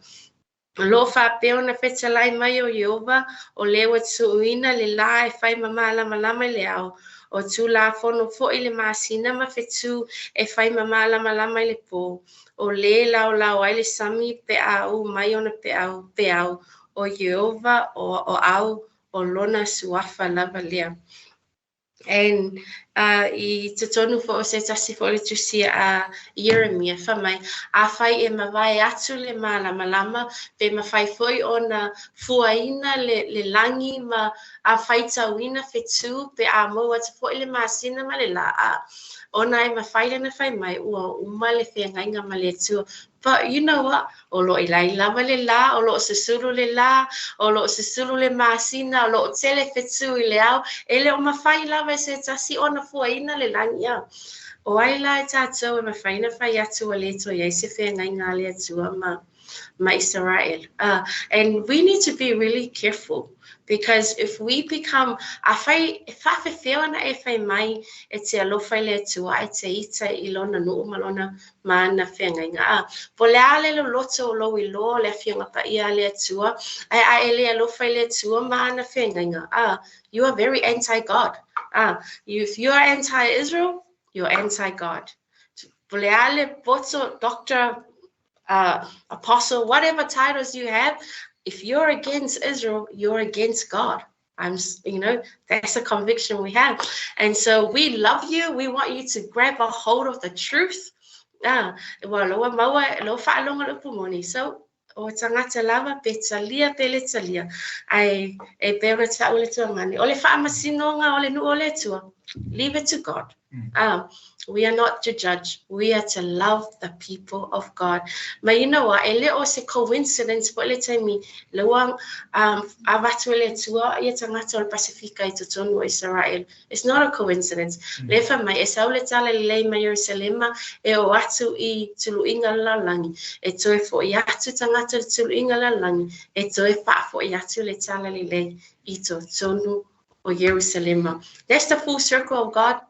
O lo o faapea ona fetalai mai o Ieova, o lē ua tuuina le lā e fai ma malamalama i le ao, o Tulafono foi le masina ma fetu e fai ma malamalama i le pō, o lē laolao ai le sami pe a ū mai ona peau, peau, o Ieova o au, o lona suafa lava lea. And i totonu foi o se tasi foi o le tusi a Ieremia, fai mai, afai e mavae atu le malamalama, pe mafai foi ona fuaina le lagi ma a faitauina fetu pe a maua atu foi le masina ma le lā, ona e mafai lana fai mai, ua uma le feagaiga ma le Atua. But you know what? O lo o i ai lava le lā, o lo o susulu le lā, o lo o susulu le masina, o lo o tele fetu i le ao, e le o mafai lava e se tasi ona fuaina le lagi a. O ai la e tatou e mafai ona fai atu ua le toe i ai se feagaiga a le Atua ma Israel. And we need to be really careful because if we become, afai e faafefea ona e fai mai e te alofa i le Atua ae te ita i lona nuu ma lona ma ana feagaiga. A, po o le a le loloto o lou iloa o le Afioga Paia a le Atua, ae a e le alofa i le Atua ma ana feagaiga, a, you are very anti-God. A, if you are anti-Israel, you're anti-God. Po o le a le poto, doctor, apostle, whatever titles you have, if you're against Israel, you're against God. I'm, you know, that's a conviction we have. And so we love you. We want you to grab a hold of the truth. Ah, ua loa maua, loa faalogo le upu moni. So, o tagata lava, pe talia, pe le talia. Ae, e pei ona ta'u le tuagani. O le faamasinoga o le nuu o le Atua. Leave it to God. We are not to judge. We are to love the people of God. Ma you know what? E le o se coincidence po le taimi le ua avatu e le Atua ia tagata o le Pasifika i totonu o Israel. It's not a coincidence. Le fai mai, e sau le tala lelei mai Ierusalema e o atu i tuluiga le lalolagi. E toe fo'i atu tagata i le tuluiga le lalolagi, e toe faafo'i atu le tala lelei i totonu o Ierusalema. That's the full circle of God.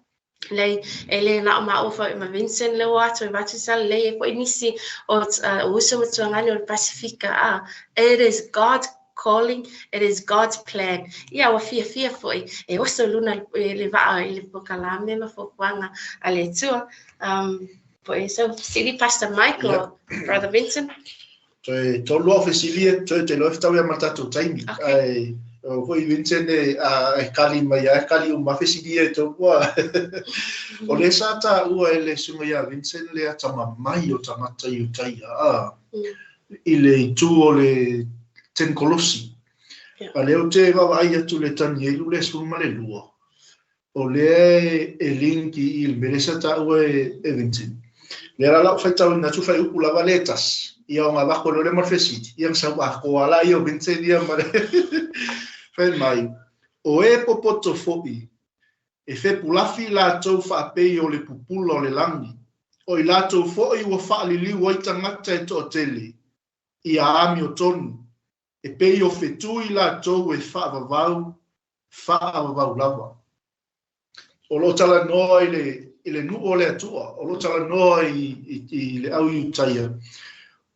Lei, e le na o maua foi ma Vincent le ua atu e vatu sa lei e foi nisi o uso ma tuagani o le Pasifika. Ah, it is God's calling, it is God's plan. Ia, ua fiafia foi e oso luna le vaa i le polokalame ma fuafuaga a le Atua. Po so, sili Pastor Mike or Brother Vincent. Toe tolu au fesili e toe te loa e fetaui ma le tatou taimi. Okay. Ae o foi Vincent e, a, e kali mai a e kali uma fesili e tau ua. O le sa taua e le susuga ia Vincent le atamamai o tagata i Utaia a, i le itu o le Ten Kolosi. A lea ou te vaavaai atu i le Tanielu le 12, o lea e link i le mea lea sa taua e Vincent. Lea la lau faitauina atu fuaiupu lava le tasi, ia ona avatu loa lea ma le fesili, ia na sau atoa la ia o Vincent ia ma le fai mai, o e popoto foi, e fepulafi latou faapei o le pupula o le lagi, o i latou foi ua faaliliu ai tagata e toatele, ia amiotonu, e pei o fetu i latou e faavavau, faavavau lava. O lo o talanoa i le, i le nuu o le Atua, o lo o talanoa i le au Iutaia,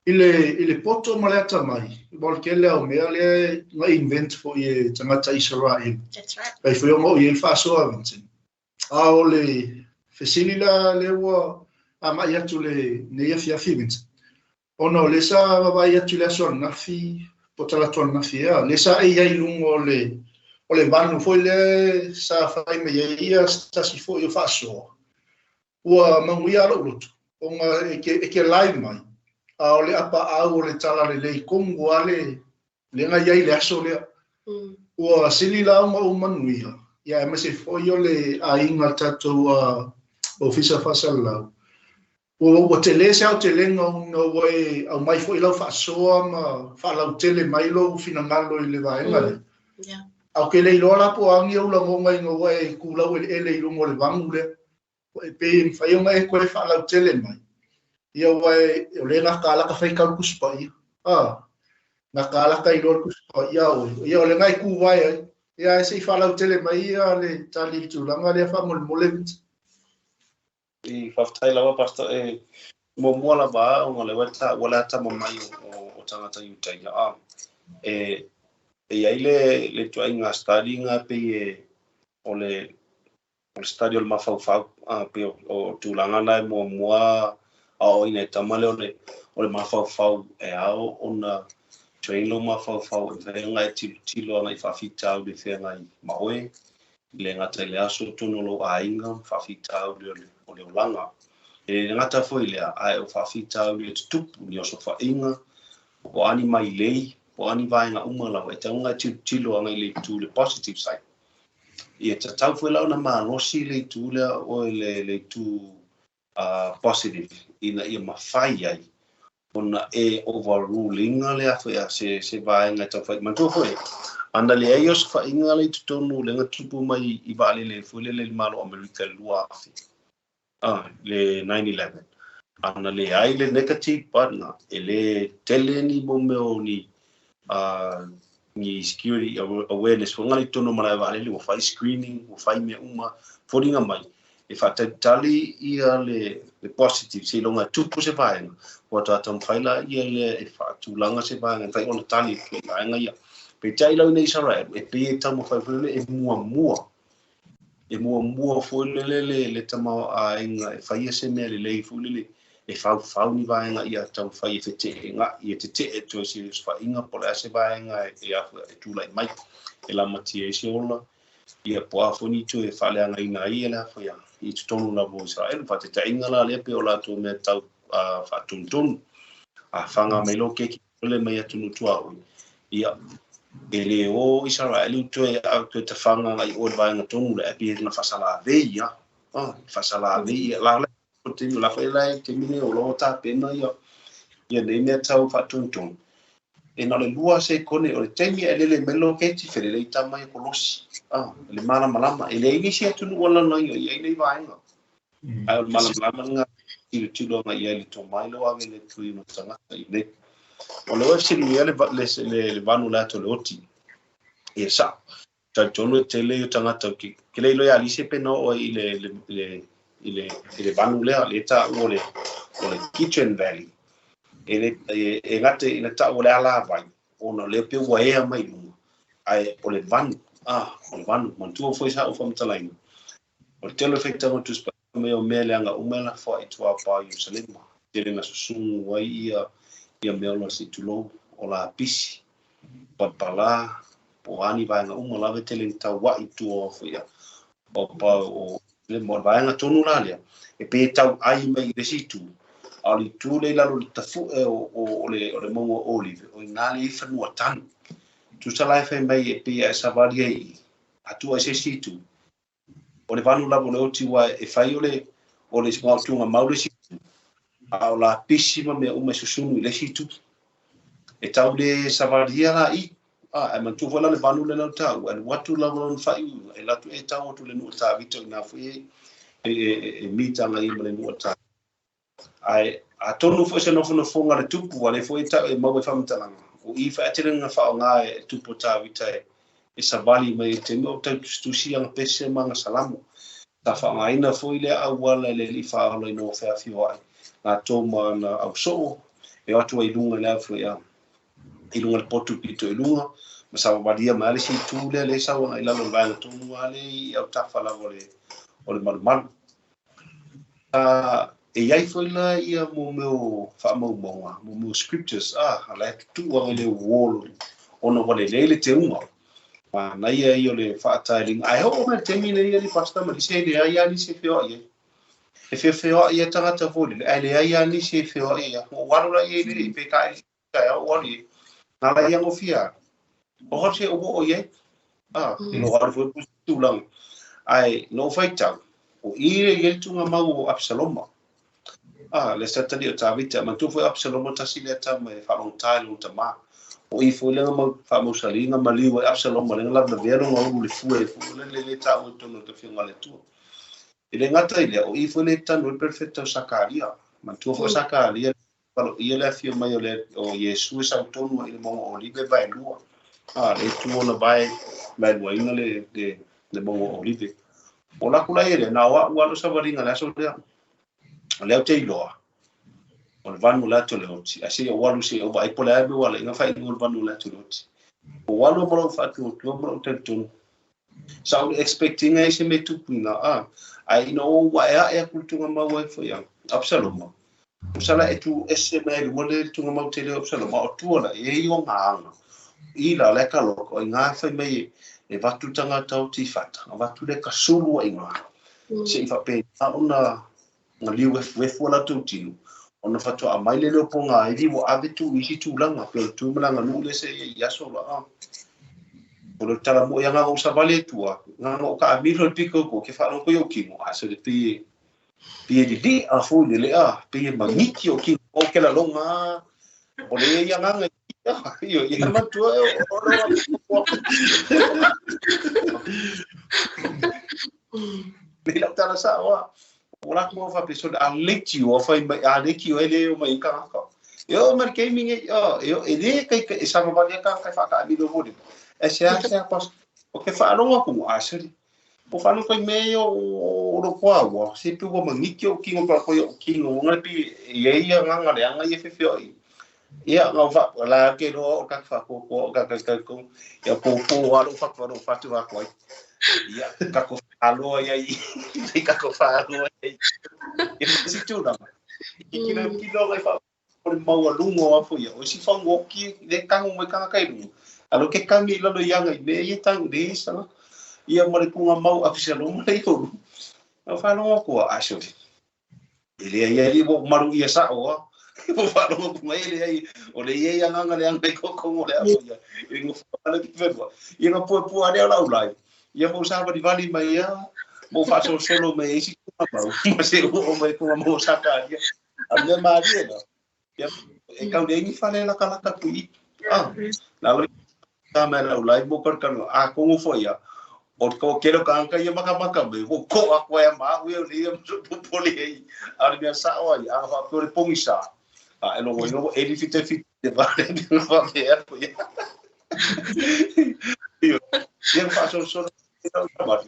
I le, i le poto ma le atamai, aua o le tele lava o mea lea na invent foi e tagata Isaraelu. That's right. Pei foi ona oo i ai le faasoa a Vincent. A o le fesili la lea ua agai atu lenei afiafi Vincent, ona o lea sa vaavaai atu i le aso ananafi, po o talaatu ananafi ea, lea sa e i ai i luga o le, o le vanu foi lea sa fai mai ai ia se tasi foi o faasoa, Ua manuia lou loto, ona e te, e te live mai, a o le apaau o le talalelei tonu lava le, lea na i ai i le aso lea. Ua sili la ona ou manuia, ia aemaise foi o le aiga a le tatou Ofisa Faasalalau. Ua, ua tele se aotelega ona ua e aumai foi lau faasoa ma faalautele mai lou finagalo i le vaega lea. Yeah. Ae ou te le iloa la po o a ni ou lagona ina ua e tu laueleele i luga o le vanu lea. E pei e mafai ona e toe faalautele mai, ia aua o lea na ta alaka faitau le Tusi Paia. A, na ta alaka iloa le Tusi Paia a oe. Ia o lena e tuvae ai. Ia ae se i faalautele mai ia le tali i le tulaga lea faamolemole Vincent. I faafetai lava Pastor e muamua lava a ona o lea ua e taua le atamamai o tagata Iutaia a e e i ai le le ituaiga study na pei e o le o le study o le mafaufau, a pei o tulaga na e muamua aoaoina e tama lea o le o le mafaufau e ao ona train lou mafaufau e mafai ona e tilotilo agai i faafitauli e feagai ma oe, e le gata i le aso totonu o lou aiga ma faafitauli o le o le olaga. E le gata foi i lea, ae o faafitauli e tutupu, ni osofaiga, po o a ni mailei, po o a ni vaega uma lava, e tatau ona e tilotilo agai i le itu, le positive side. Ia tatau foi la ona malosi le itu lea o le, le itu positive ina ia mafai ai ona e overrule ina le a foi a se, se vaega e taumafai. Manatua foi, ana leai osofaiga lea i totonu lea na tupu mai i vaalele foi lele i le Malo o Amerika i le 2000, le 9/11, ana leai le negative part na, e le tele ni mo mea o ni ni security awareness foi ngale i totonu o malae vaalele, ua fai screening, ua fai mea uma, foliga mai, e faatalitali ia le, le positive seiloga e tupu se vaega, ua faatoa taumafai laia lea e faatulaga se vaega e mafai ona tali i vaega ia. Peitai lau ina Isaraelu, e pei e taumafai foi lele e muamua E muamua foi lele le, le tamaoaiga e faia se mea lelei foi lele e faufau ni vaega ia taumafai e feteega'i, e tete'e atu ai se osofaiga po o le a se vaega e a foi e tulai mai e lamatia ai se ola, ia po o a foi ni itu e faaleagaina ai ia le a foi a i totonu lava o Isaraelu. Faataitaiga la lea pei o latou mea tau faatonutonu. A fanga mai loa keiki lele mai atunuu tuaoi, ia, e le o Isaraelu toe au toe tafaga agai i o i le vaega tonu lea, ae pei na faasalavei ia, ah, faasalavei ia, la la taimi, la foi la i taimi nei o lo o tapena ia, ia nei mea tau faatonutonu. E na o le 2 sekone, o le taimi e lele mai lo keiti, felelei tama ia kolosi, ah, le malamalama, e leai nisi atunuu o lalolagi o i ai nei vaega. Ae o le malamalama lena tilotilo agai i ai le tomai lea ua ave e le Atua i ona tagata i nei. O lea ua e fesiligia le, le, le, le vanu le ata o le oti. Ia sa'o. Talitonu e tele ia tagata ke, ke le iloa ia Alise pe na oo ai i le, le, le, i le, i le vanu lea, le taua o le, o le Kitchen Valley. E, le, e, e gata ina taua le alavai, ona o lea pei ua ea mai luga, ae o le vanu, ah, o le vanu, manatua foi sa'u faamatalaina, O le tele o faitauga Tusi Paia mai o mea leaga uma e lafo ai i tua pa o Ierusalema. Tele na susugu ai ia ia mea ola se i tulou, o lapisi, palapala, po o a ni vaega uma lava e tele na taua'i i tua o ia o pa o Ierusalema. O le vaega tonu la lea, e pei e tau'ai mai i le isi itu, a o le itu lea i lalo o le tafu'e o, o, o le, o le mauga o Olive, o iná lea e i ai fanua tanu. Tusa la e fai mai e pei a e savali ai i i, a tuu ai se isi itu, O le vanu lava o le oti ua e fai o le o le tugamau le isi itu, a o lapisi ma mea uma e susunu i le isi itu. E tau le savalia la i, a, ae manatua foi la le vanu lea lau taua, e alu atu lava lona faaiuiuga, e alu atu e tau atu i le nuu o Tavita o i ina foi e, e, e, e mitaga ia ma le nuu o Tavita. Ae atonu foi se nofonofoga a le tupu, a lea foi e tau e maua i faamatalaga, o i whaatele nga whaonga e tupu o Tāvita e, e savali mai i te taimi o tau tusitusi ana pese ma ana salamo. Sa faaaogaina foi lea auala e le Alii Faaola ina ua feafioai latou ma ana ausoo E o atu ai i luga i le a foi a i luga o le potu pito i luga, ma savavalia mai lava le isi itu lea, lea e sau agai i lalo i le vaega tonu lava lea i autafa lava o le malumalu. E i ai foi la ia mo mea o faamaumauga, mo mea o scriptures, a la e tutuu agai i le wall ona ua lelei le teuga. Manaia ia o le faataeliga. Ae oo mai i le taimi lenei alii pastor ma nisi e leai lava nisi e feoai ai. E feofeoai lava tagata foi lele, ae leai lava nisi e feoai ai. Ua ou alu la i ai le pe taeli taeao ou alu i ai. Na ala ia gofie alu. O hau se o oo i ai. I lo alu foi pusi tulaga. Ae na ou faitau, o i le i ai le tuugamau o Absaloma. Le satani o Tavita, manatua foi o Absaloma tasi lea tama e faalogotā i lona tamā. O i foi lea na mau faamausaliga ma liu ai Absaloma lea na lavelavea lona ulu i le fue foi lea le le taua i totonu o le tafiaga a le Atua. E le gata i lea, o i foi lea e tanu ai le perofeta o Sakaria. Manatua foi o Sakaria paloia le afio mai o le o Iesu e sau tonu ai i le mauga o Olive vaelua. Le itu ona vae vaeluaina le mauga o Olive. O laku la ia lea, na o a'u lava lou savaliga i le aso lea. O lea ou te iloa, o le vanu o le ata o le oti, ae seia ou alu seia ou vaai po o le a le mea ua ala ai ona faaigoa o le vanu o le ata o le oti. Ou alu ai ma lou faatuatua ma lou talitonu. Sa ou le expect ina e se mea tupu ina, ae ina ua ou aeae atu i le tuugamau ai foi a Absaloma, tusa la e tu ese mai ai i luma le tuugamau tele o Absaloma, o tua la e i ona aga, i la le ka loko, o inā fai mai e vatu tagata o Tifata, na vatu le ka sulu ai ngā. Se i faapena ona na liu efuefu o latou tino, ona faatoa aumai le leo pogāivi ua ave tuu i isi tulaga, pei o le tu ma le aganuu lea se i aso la. O le tala moʻi a ngā ou savali e tua, ngā o ka amilo le piko ko ke whaalogo ko i o kino, a so le pie, pie li li, a fo le le a, pie mangiki o kino, o ke la longa, o le ia nganga i, io, ia matua e o, o, o, o, Nei lau tala sao a. O la ko fa peso a leti o fai mai a leki o ele o mai ka ka. E o mar gaming e o e o e le kai e sa vale ka ka fa ka mi lo vole. E se a se a pas o ke fa longa ku a seri. O fa no kai me o o ro kwa wa se pu wa mangiki o kingo pa ko o kingo ngai pi e ia nganga le anga i fe fe o i. Ia ngau fa la ke ro o ka fa ko ko ka ka ka ko ia po po a lo fa ko ro fa tu a ko. Ia ka ko aloa ia i i ka ko fa aloa ia i. Ia si tu na. I ki na ki no ngai fa o le maualuga o afo ia. O isi fauoki le kango mai kanga kai lunga. Alo ke kami i lalo i anga i mea ia tau le sanga. Ia ma le punga mau Apisaloma le iolu. Au whalonga kua, a sorry. E lea ia li mo maru ia sa oa. Mo whalonga ku mai le ai o le ia ia nganga le anga i kokongo le afo ia. I ngo whala ki whenua. Ia nga pua pua lea lau lai. Ia mo sa wali wali mai ia. Mo whasolosolo mai isi kunga mau. Ma se o mai kunga mau saka ia. A mea marie la. Ia e kau le ingi whale laka laka ku i. Ah, na lo tā mai lau lai mo karkano a kongo fo ia. O ko kelo ka anka ia maka maka me wo ko a koe a ma ue o ia mo popoli ei. A le mea sa o ai a fa pore pongi sa. A e logo ino e li fite fite te vale ni no fa me a ia. Ia ia fa so so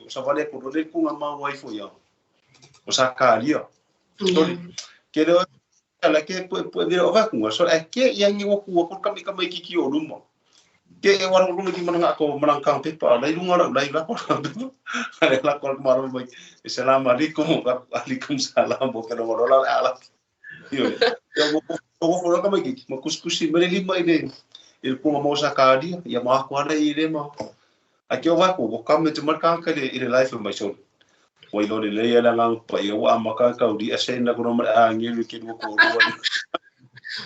sa vale ko le kunga mau ai fo ia. O sa kalia. Sorry. Ke leo ala ke pu pu vira o vakunga so e ke ia ngi wo ku ko kami kami ki ki o luma. Ke e waro lunga ki mananga ko manang kang pepa lai lunga la lai la ko ale la ko maro mai assalamu alaikum wa alaikum salam bo ke no la ala. Io yo wo wo ko kami ki ma kuskusi mele lima ile il kunga mo sa kalia ia ma ko ala i le ma. A ke o va ko wo kame te marka ka le ile life mai so. Wai lo le lei ala ngang pa ia wa maka ka uri ase na ko ma a ngi ke no ko ro.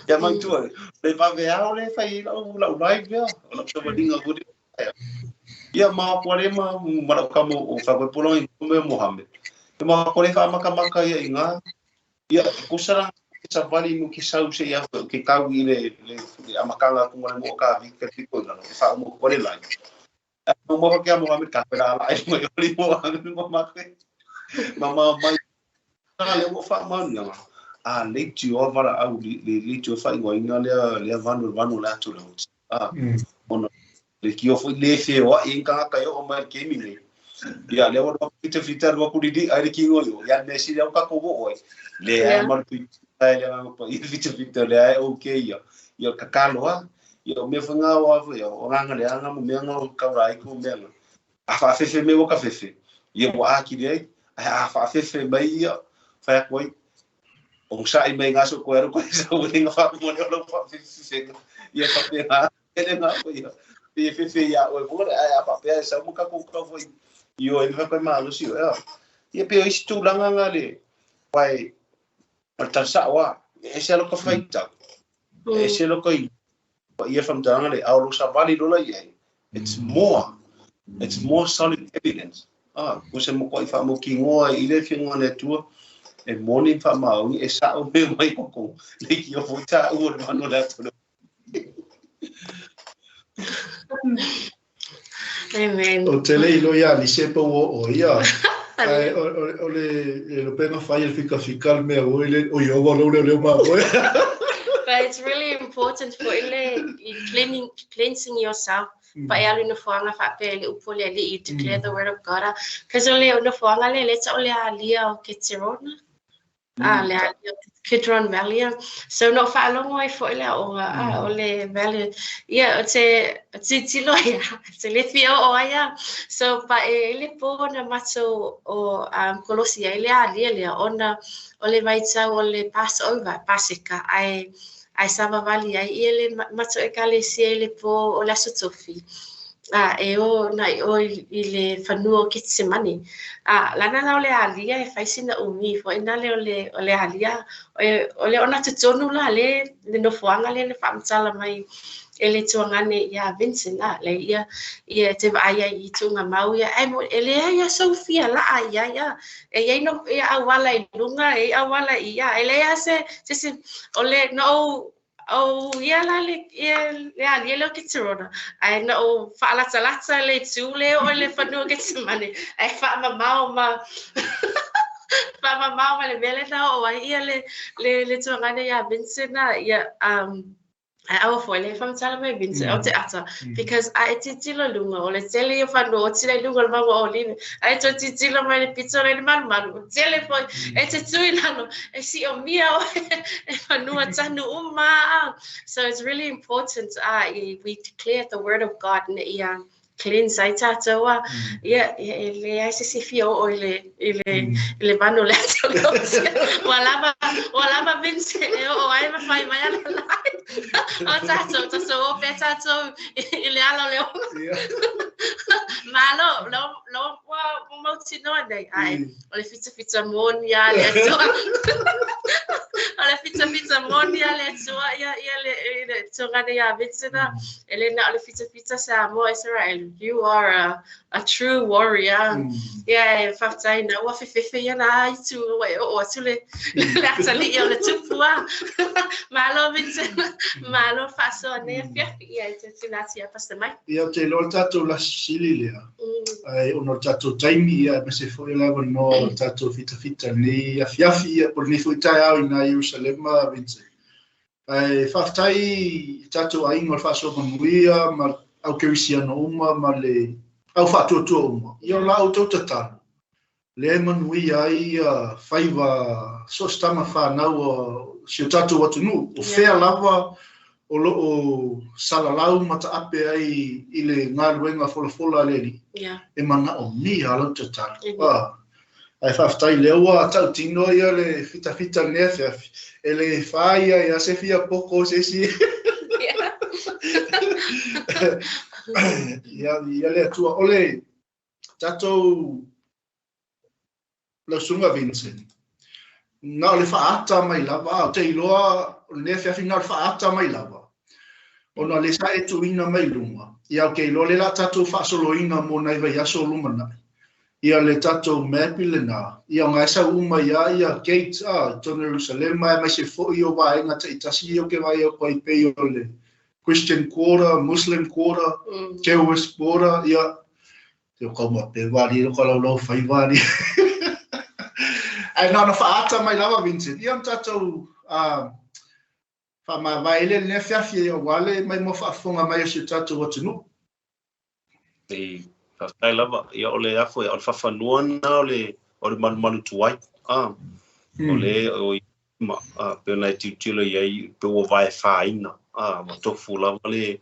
Ia mai tua le va ve ao le fai lau lau live ia o lau sawalinga ko Ia ma ko le ma ma lau kamo o fa ko polo i me Mohammed. E ma ko le fa maka maka ia i ngā ia kusara ke savali mo ke sau se ia ke kau i le le amakanga ko le mo ka vi ke piko na e fa mo ko le lai. Mo mo ke Mohammed ka pera ala ai mo oli Mohammed mo ma ke. Ma ma mai na le mo fa ma na. A le ti o vara au le le ti o fa ingoa lea lea vanu vanu le atu le oti. A ona le ki o foi le fe o i ka ka o mai ke mi nei. Ia, lea ua alu atu fitafita alu atu lili'a ai le kigo i o, ia le mea sili lava ua tatou oo ai, leai ma le tuitui ai le Agaga Paia le fitafita o lea e okay ia, ia o le tatalo lava. Ia o mea foi na o a foi, o agaga leaga ma mea na o taula ai ko mea na. A faafefe mai ua tafefe, ia ua atili ai, ae a faafefe mai ia, fai atu ai, onosai mai i na se i ou toe alu toe sau ai ona faauma lea o lau faafefefega. Ia faapena le na foi ia. Pei e fefe iā oe foi lea, ae a faapea e sau ma tatou tau foi i o ai ma fai malosi oe, a. Ia pei o isi tulaga na le, aua e, o le tala sao lava, e ese lava lota faitau, e ese lota paia faamatalaga le, a o lou savali lola i ai, it's more, it's more solid evidence. Ah, ua se matuai faamautinoa i le Afioga a le Atua, e moni ma faamaoni, e sa'o mea mai koko, leitioa foi tāua le manu o le ata o le Amen. Ou te le iloa ia Alice pe ua oo ia. Ae o le lopega fai e le fikafika le mea oi le oi ova lou leoleo mamoe. But it's really important for ile cleaning, cleansing yourself. Pa e alu i nofoaga faapea i le upu a le Alii, you declare the word of God. Because o le nofoaga lea, lea tau o le alia o Keterona. A le alia o Kidron Valley. So na ou faalogo ai foi le aoga, a o le valley. Ia, o te tilotilo ia, te le fia oo ai a. So pa e i le po na matou o kolosi ai le alia lea, ona o le vaitau o le Passover, Paseka, ae ae savavali ai ia le matou ekalesia i le po o le Aso Tofi, a e o na i o i le fanua o Ketisemane. A lana la o le alia e fai sina umi foi na le o le o le alia o le ona totonu la le le nofoaga lea na faamatala mai e le tuagane iā Vincent a le ia ia te vaai ai i tuugamau ia ae e leai a sou fia laa i ai a e iai no ia auala i luga e iai auala i ia e leai se se se o le na ou ou ia la le ia le alia lea o Keterona ae na ou faalatalata le itu lea o le fanua o Ketsemane ae faamamao ma faamamao ma le mea lea na oo ai ia le le le tuagane iā Vincent a ia Ae aua foi le faamatala mai Vincent o te ata because a e tilotilo i luga o le tele ia o fanua oti la i luga o le mauga o Olive ae toe tilotilo mai le pito la i le malumalu o tele foi e te tu i lalo e siomia oe e fanua tanu uma so it's really important we declare the word of God ina ia cleanse ai tātou a ia e leai se isi fia oo i le i le i le manu o le ata ua lava ua lava Vince e oo ai ma fai mai ana lai o tātou tātou o pea tātou i le ala o le ola malo lo lo ua ua mautinoa nei ae o le fitafita moni a le Atua o le fitafita moni a le Atua ia ia le le tungane iā Vincent e le na o le fitafita Samoa Israel you are a, a true warrior ia e faafetai na ua fefefe ia na itu ua e oo atu le le atalii o le tupu a malo Vincent malo faasoa nei afiafi ia e te tuna atu ia Pastor Mike. Ia ou te iloa le tatou lasi sili lea ai ona o le tatou taimi ia aemaise foi o le avanoa o le tatou fitafita i lenei afiafi ia po o lenei foi taeao i ina Ierusalema Vincent. Ae faafetai i tatou aiga o le faasoa manuia ma au kerisiano uma ma le au faatuatua uma. Ia o la outou tatalo, lea e manuia ai ia faiva so o se tama fanau o si o tatou atunuu, o fea lava o lo o salalau ma taape ai i le galuega folafola a le Alii, e manaomia lau tatalo. Ae faafetai lea ua tautino ia le fitafita i lenei afiafi. E le fai ai a se fia poko o se isi. Ia, ia le Atua. O le tatou lau Susuga Vincent, na o le faaata mai lava, ou te iloa o lenei afiafi na o le faaata mai lava, ona o lea sa e tuuina mai luga, ia ou te iloa lea o le a tatou faasoloina mo nai vaiaso o lumanai. Ia le tatou map i lena, ia ona e sau uma ai lava ia gates a, i totonu o Ierusalema aemaise foi o vaega taitasi ia ou te vaai atu ai pei o le Christian Quarter, Muslim Quarter, Jewish Quarter, ia, te o kau mape wali lo ka laulau fai wali. Ae na ona faaata mai lava Vincent, ia ona tatou faamavae lea i lenei afiafi aua le maimoa faafofoga mai o si o tatou atunuu. Ei. Faafetai lava. Ia o le afo o le fafanua na o le malumalu tuai. O le o ma pe ona e tilotilo i ai pe ua vaefaina ua tofu lava le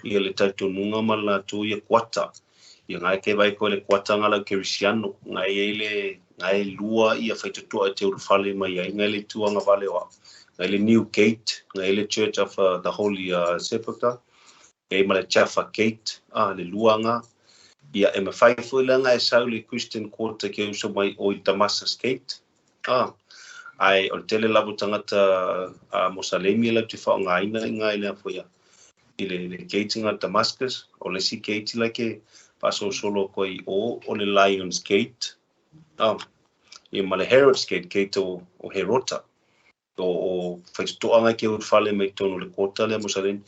ia le talitonuga ma le latou ia kuata. Ia ngai ke vai ko le kuata nga lau kerisiano ngai ai le ngai lua ia faitotoa e te ulufale mai ai ngai le tuanga vale o ngai le New Gate ngai le Church of the Holy Sepulchre e ma le Jaffa Gate le luanga ia e mafai foi la e sau le Christian Quarter ke uso mai o i Damascus Gate ai o le tele lava o tagata a Mosalemi la te faaaogaina i ngai le afo ia i le gate nga Damascus o le isi gate la ke faasolosolo koe i o o le Lions Gate ia ma le Herod's Gate gate o Herota o faitotoa ke ulufale mai totonu o le kota lea Mosalemi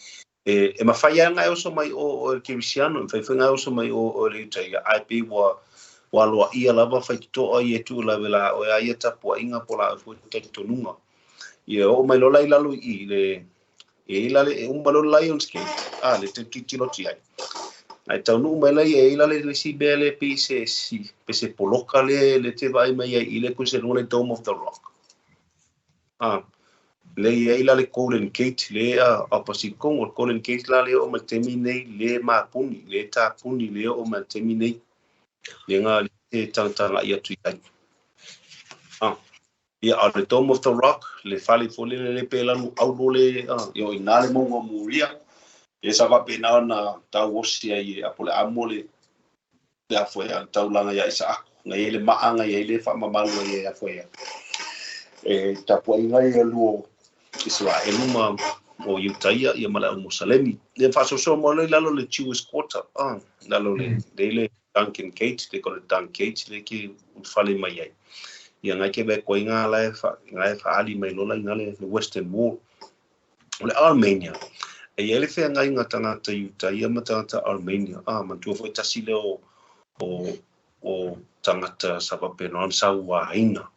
e mafai ai ngai oso mai o le Kerisiano e mafai foi ngai oso mai o le Iutaia ai pe ua aloaia lava faitotoa ia e tuu lave la o ia ia tapuaiga po o la foi talitonuga. Ia oo mai loa la i lalo i le e i lale e uma loa le Lions Gate le te tilotilo atu i ai. Ae taunuu mai la ia e i lale le isi mea lea pei se si pe se poloka le le te vaai mai ai i le kuse luga le Dome of the Rock. Le i ai la le Golden Gate le opposite kong o le Golden Gate la le o ma le taimi nei le mapuni le tapuni le o ma le taimi nei le nga le tagatagai atu i ai. Ia o le Dome of the Rock le fale foi lele le pe lanu aulo le ia o ina le mauga o Moria e sa faapena ona tauosi ai e apo le amo le afo e taulaga ia Isaako ngai ai le maa ngai ai le faamamalu ai e afo e e tapuaiga ia lua Israelu ma o Iutaia ia ma le au Mosalemi. Le faasoasoa mo le lalo le Jewish Quarter lalo le le le Duncan Gate le ko le Dunk Gate le ke ulufale mai ai. Ia ngai ke be ko inga la e fa ngai faali mai lola inga le Western Wall. O le Armenia. E ia le feagaiga tagata Iutaia ma tagata Armenia. Matua foi tasi lea o tagata sa faapena ona sauaina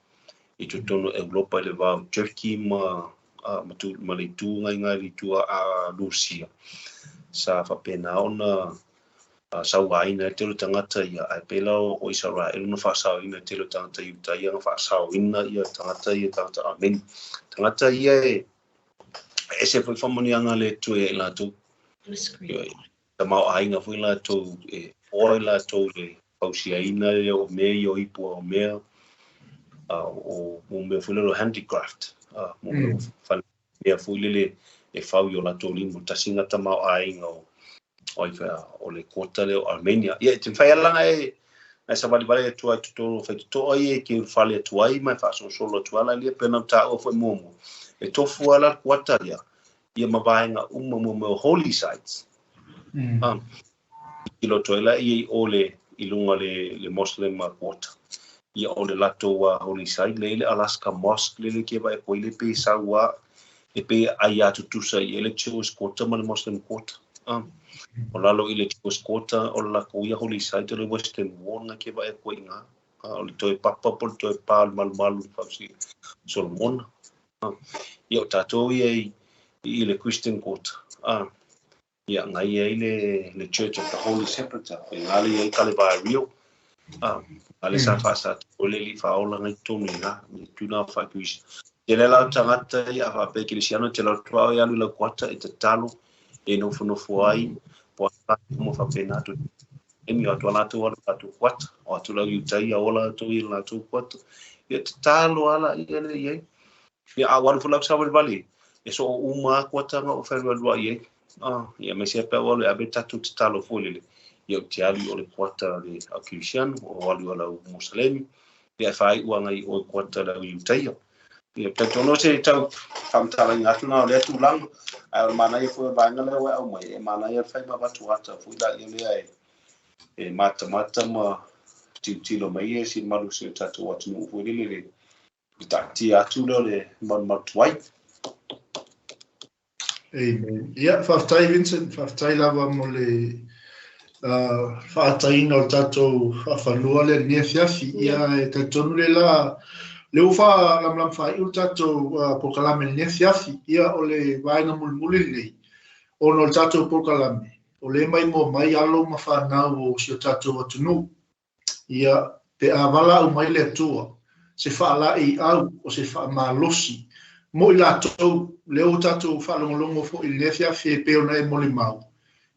i totonu o Europa i le va o Turkey ma ma le itu ngai ngai le itu a Rusia. Sa faapena ona sauaina e tele o tagata ia ae pei la o Israel na faasaoina e tele o tagata Iutaia na faasaoina ia tagata ia tagata Armenia. Tagata ia e ese foi faamanuiaga le Atua ia i latou. Tamaoaiga foi latou e oa i latou le fausiaina lea o mea ia o ipu o mea o mo mea foi lele o handicraft mo mea mea foi lele e fau i o latou lima tasi nga tamaoaiga o ai o le kota lea o Armenia. Ia e te mafai lava e savalivali atu ai totonu o faitotoa ia e ke ulufale atu ai ma e faasolosolo atu ala ia pe na taua foi muamua. E tofu ala le kuata ia ia ma vaega uma mo mea o holy sites. I loto ai la ia i o le i luga le Muslim quarter. Ia o le latou holy site le le Alaska Mosque le le ke vai ko ile pe saua e pe ai atu tusa i le Jewish quarter ma le Muslim quarter. O lalo i le Jewish quarter o la ko ia holy site o le Western Wall nga ke vai ko inga. O le toe papa po le toe pa le malumalu fausi Solomona. Ia o tatou ia i le Christian quarter. Ia ngai ai le Church of the Holy Sepulchre e ngale ai Kalevario. Ale sa faasa o le li faola ngai tonu i ngā ni tuna whaikuisi. Te le lau tagata ia a whaapea kerisiano te lau tuao i alu lau kuata e tatalo e nofonofo ai po a mo whapena atu. Emi o atu latou alu latou kuata o atu lau Iutaia o latou i latou kuata. Ia tatalo ala ia le iai. Ia a walu fulau savalivali e so o uma kuata nga o wharuarua i ai. Ia me se pe walu abe tatu tatalo foi lele. Ia o te alu o le kuata le au Kerisiano o alu ala Mosalemi. Ia whai uanga i o kuata lau Iutaia. Ia te tono se tau whamtala atu na o le atu langa. Ai o mana ia foi vaenga le au mai e mana ia whai ma watu ata foi la ia lea e mata mata ma tilotilo mai e si malu se tatou atunuu foi lele le i taatia atu lea o le malumalu ai. Amen. Ia, faafetai Vincent, faafetai lava mo le faataina o le tatou faafanua lea lenei afiafi. Ia, e talitonu le la, le ua faalamalama faaiu le tatou polokalame lenei afiafi. Ia, o le vaega mulimuli lenei, ona o le tatou polokalame, o o lea e maimoa mai alo ma fanau o si o tatou atunuu. Ia, pe a valaau mai le Atua, se faalaeiau, o se faamalosi mo i latou, lea ua tatou faalogologo foi i lenei afiafi e pei ona e molimau,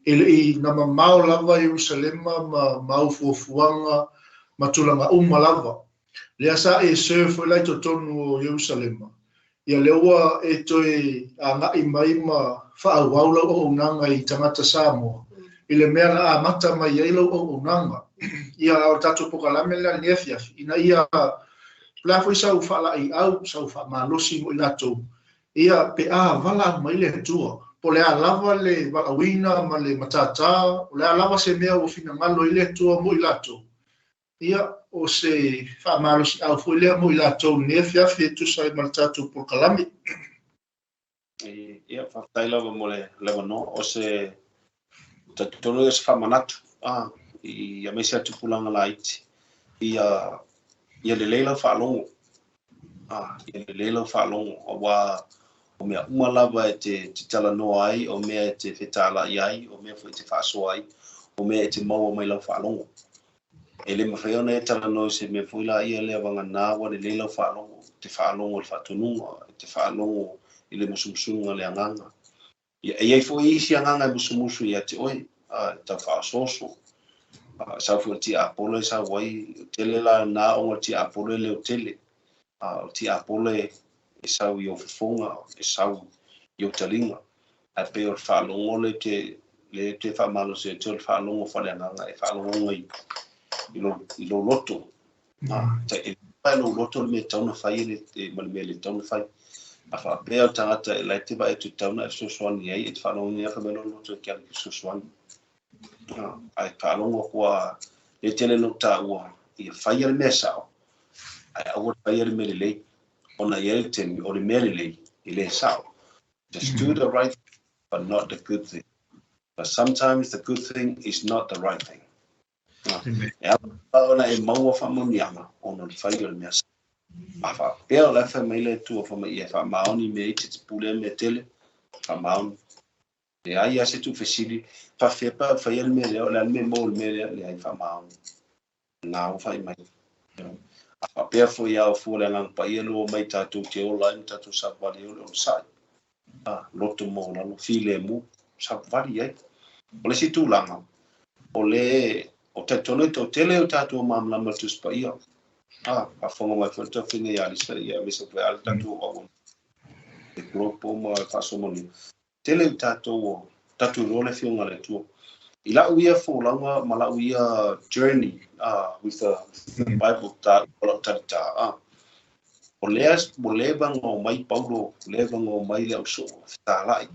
e le i na mamao lava Ierusalema ma ma au fuafuaga ma tulaga uma lava. Lea sa e serve foi la i totonu o Ierusalema, Ia lea ua e toe agai mai ma faaauau lau auaunaga i tagata Samoa i le mea na amata mai ai lau auaunaga. Ia a o le tatou polokalame lena i lenei afiafi ina ia o le a foi sau faalaeiau, sau faamalosi mo i latou, ia pe a valaau mai le Atua, po o le a lava le valaauina ma le matata, o le a lava se mea ua finagalo ai le Atua mo i latou, Ia, o se faamalosiau foi lea mo i latou i lenei afiafi e tusa ai ma le tatou polokalame. Ia, faafetai lava mo le avanoa. O se talitonu o se faamanatu i aemaise a tupulaga laiti ia ia lelei lau faalogo. Ia lelei lau faalogo aua o mea uma lava e te talanoa ai, o mea e te fetalai ai, o mea foi e te faasoa ai, o mea e te maua mai lau faalogo. E le mafai ona e talanoa i se mea foi la ia lea vagana ua lelei lau faalogo, e te faalogo i le faatonuga, e te faalogo i le musumusuga a le agaga. Ia, e i ai foi isi agaga e musumusu ia te oe, e tau faaosooso. E sau foi o le tiapolo e sau ai, o tele la na ona o le tiapolo e leotele. O le tiapolo e sau i ou fofoga, e sau i ou taliga. Ae pei o le faalogo lea te, lea te faamalosi atu o le faalogo faaleagaga e faalogo i, i, lou, i lou loto. E e lou loto le mea e tatau ona fai le, ma le mea e le tatau ona fai. A faapea o le tagata e la e te vaai atu e tatau ona e fesoasoani ai, e te faalogo i ai mai lou loto e te alu e fesoasoani. Ae faalogo atu a le tele ona ou taua, ia faia le mea sao, ae aua le faia le mea lelei. Ona e i ai le taimi o le mea lelei e le sao. Just do the right thing, but not the good thing. But sometimes the good thing is not the right thing. E ala ona e maua faamanuiaga ona o le fai o le mea sao. A faapea o la e fai mai le Atua fai mai ia e faamaoni mea iti, e te pulea mea tele, faamaoni. Leai lava se tuufesili, faafefea pe a faia le mea lea, o le a le mea e maua i le mea lea, leai, faamaoni. Na ua fai mai. A faapea foi a o fua le Agaga Paia le omai tatou te ola ai ma tatou savavali ai o le onosai. A, loto maualalo, filemu, savavali ai. O le isi tulaga, o le, o talitonu e toatele o tatou malamalama i le Tusi Paia. A, faafofoga mai foi le tuafafine ia Alisa, ia aemaise foi a le tatou auauna. Le Global ma le Faasoa Manuia. Tele i tatou o tatou iloa le Afioga a le Atua. I la'u ia folauga ma la'u ia journey with the Bible ta o la'u talita o lea ua leva ona omai Paulo, leva ona omai le ausoo fetalai,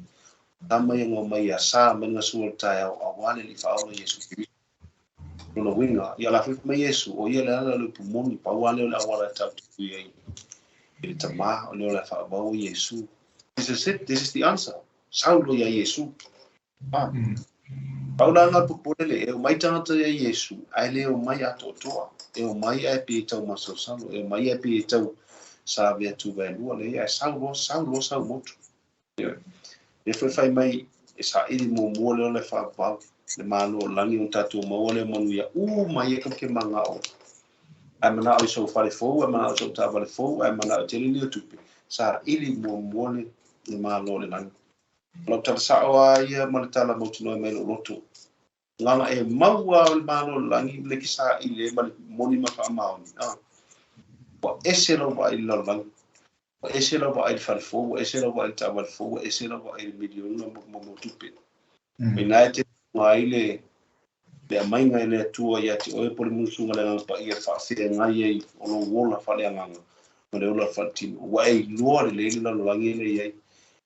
tama ia na omai ia Sa mai le gasua o le taeao aua le Alii Faaola Iesu Keriso. Lona uiga, ia la fai mai Iesu, o ia le ala o le upu moni, pau lava lea o le auala e tatou te ui ai i le Tama, o le ola e faavau o Iesu. This is it, this is the answer. Sau loa ia Iesu. Ah. Pau la nga popole le, e omai tagata ia Iesu, ae le omai atoatoa. E omai ae pei e tau masalosalo, e omai ae pei e tau save atu vaelua, leai, ae sau loa, sau loa sau motu. Lea foi fai mai e saili muamua le ola e faavavau le Malo o lagi ona tatou maua lea manuia uma ia tatou te manao ai. Ae manao i sou fale fou, ae manao i sou taavale fou, ae manao e tele ni tupe, saili muamua le Malo o le lagi. O lau tala sao lava ia ma le tala mautinoa mai lou loto. Leaga e maua o le Malo o le lagi le ke saili ai ma le moni ma le faamaoni. Ua ese lau vaai i le lalolagi. Ua ese lau vaai i le fale fou, ua ese lau vaai i le taavale fou, ua ese lau vaai i le miliona ma mo tupe. O ina e te maua ai le le aumaiga e le Atua ia te oe po o le musumusuga a le Agaga Paia e faafeagai ai o lou ola faaleagaga ma le ola faaletino. Ua e iloa lelei le lalolagi lea e i ai,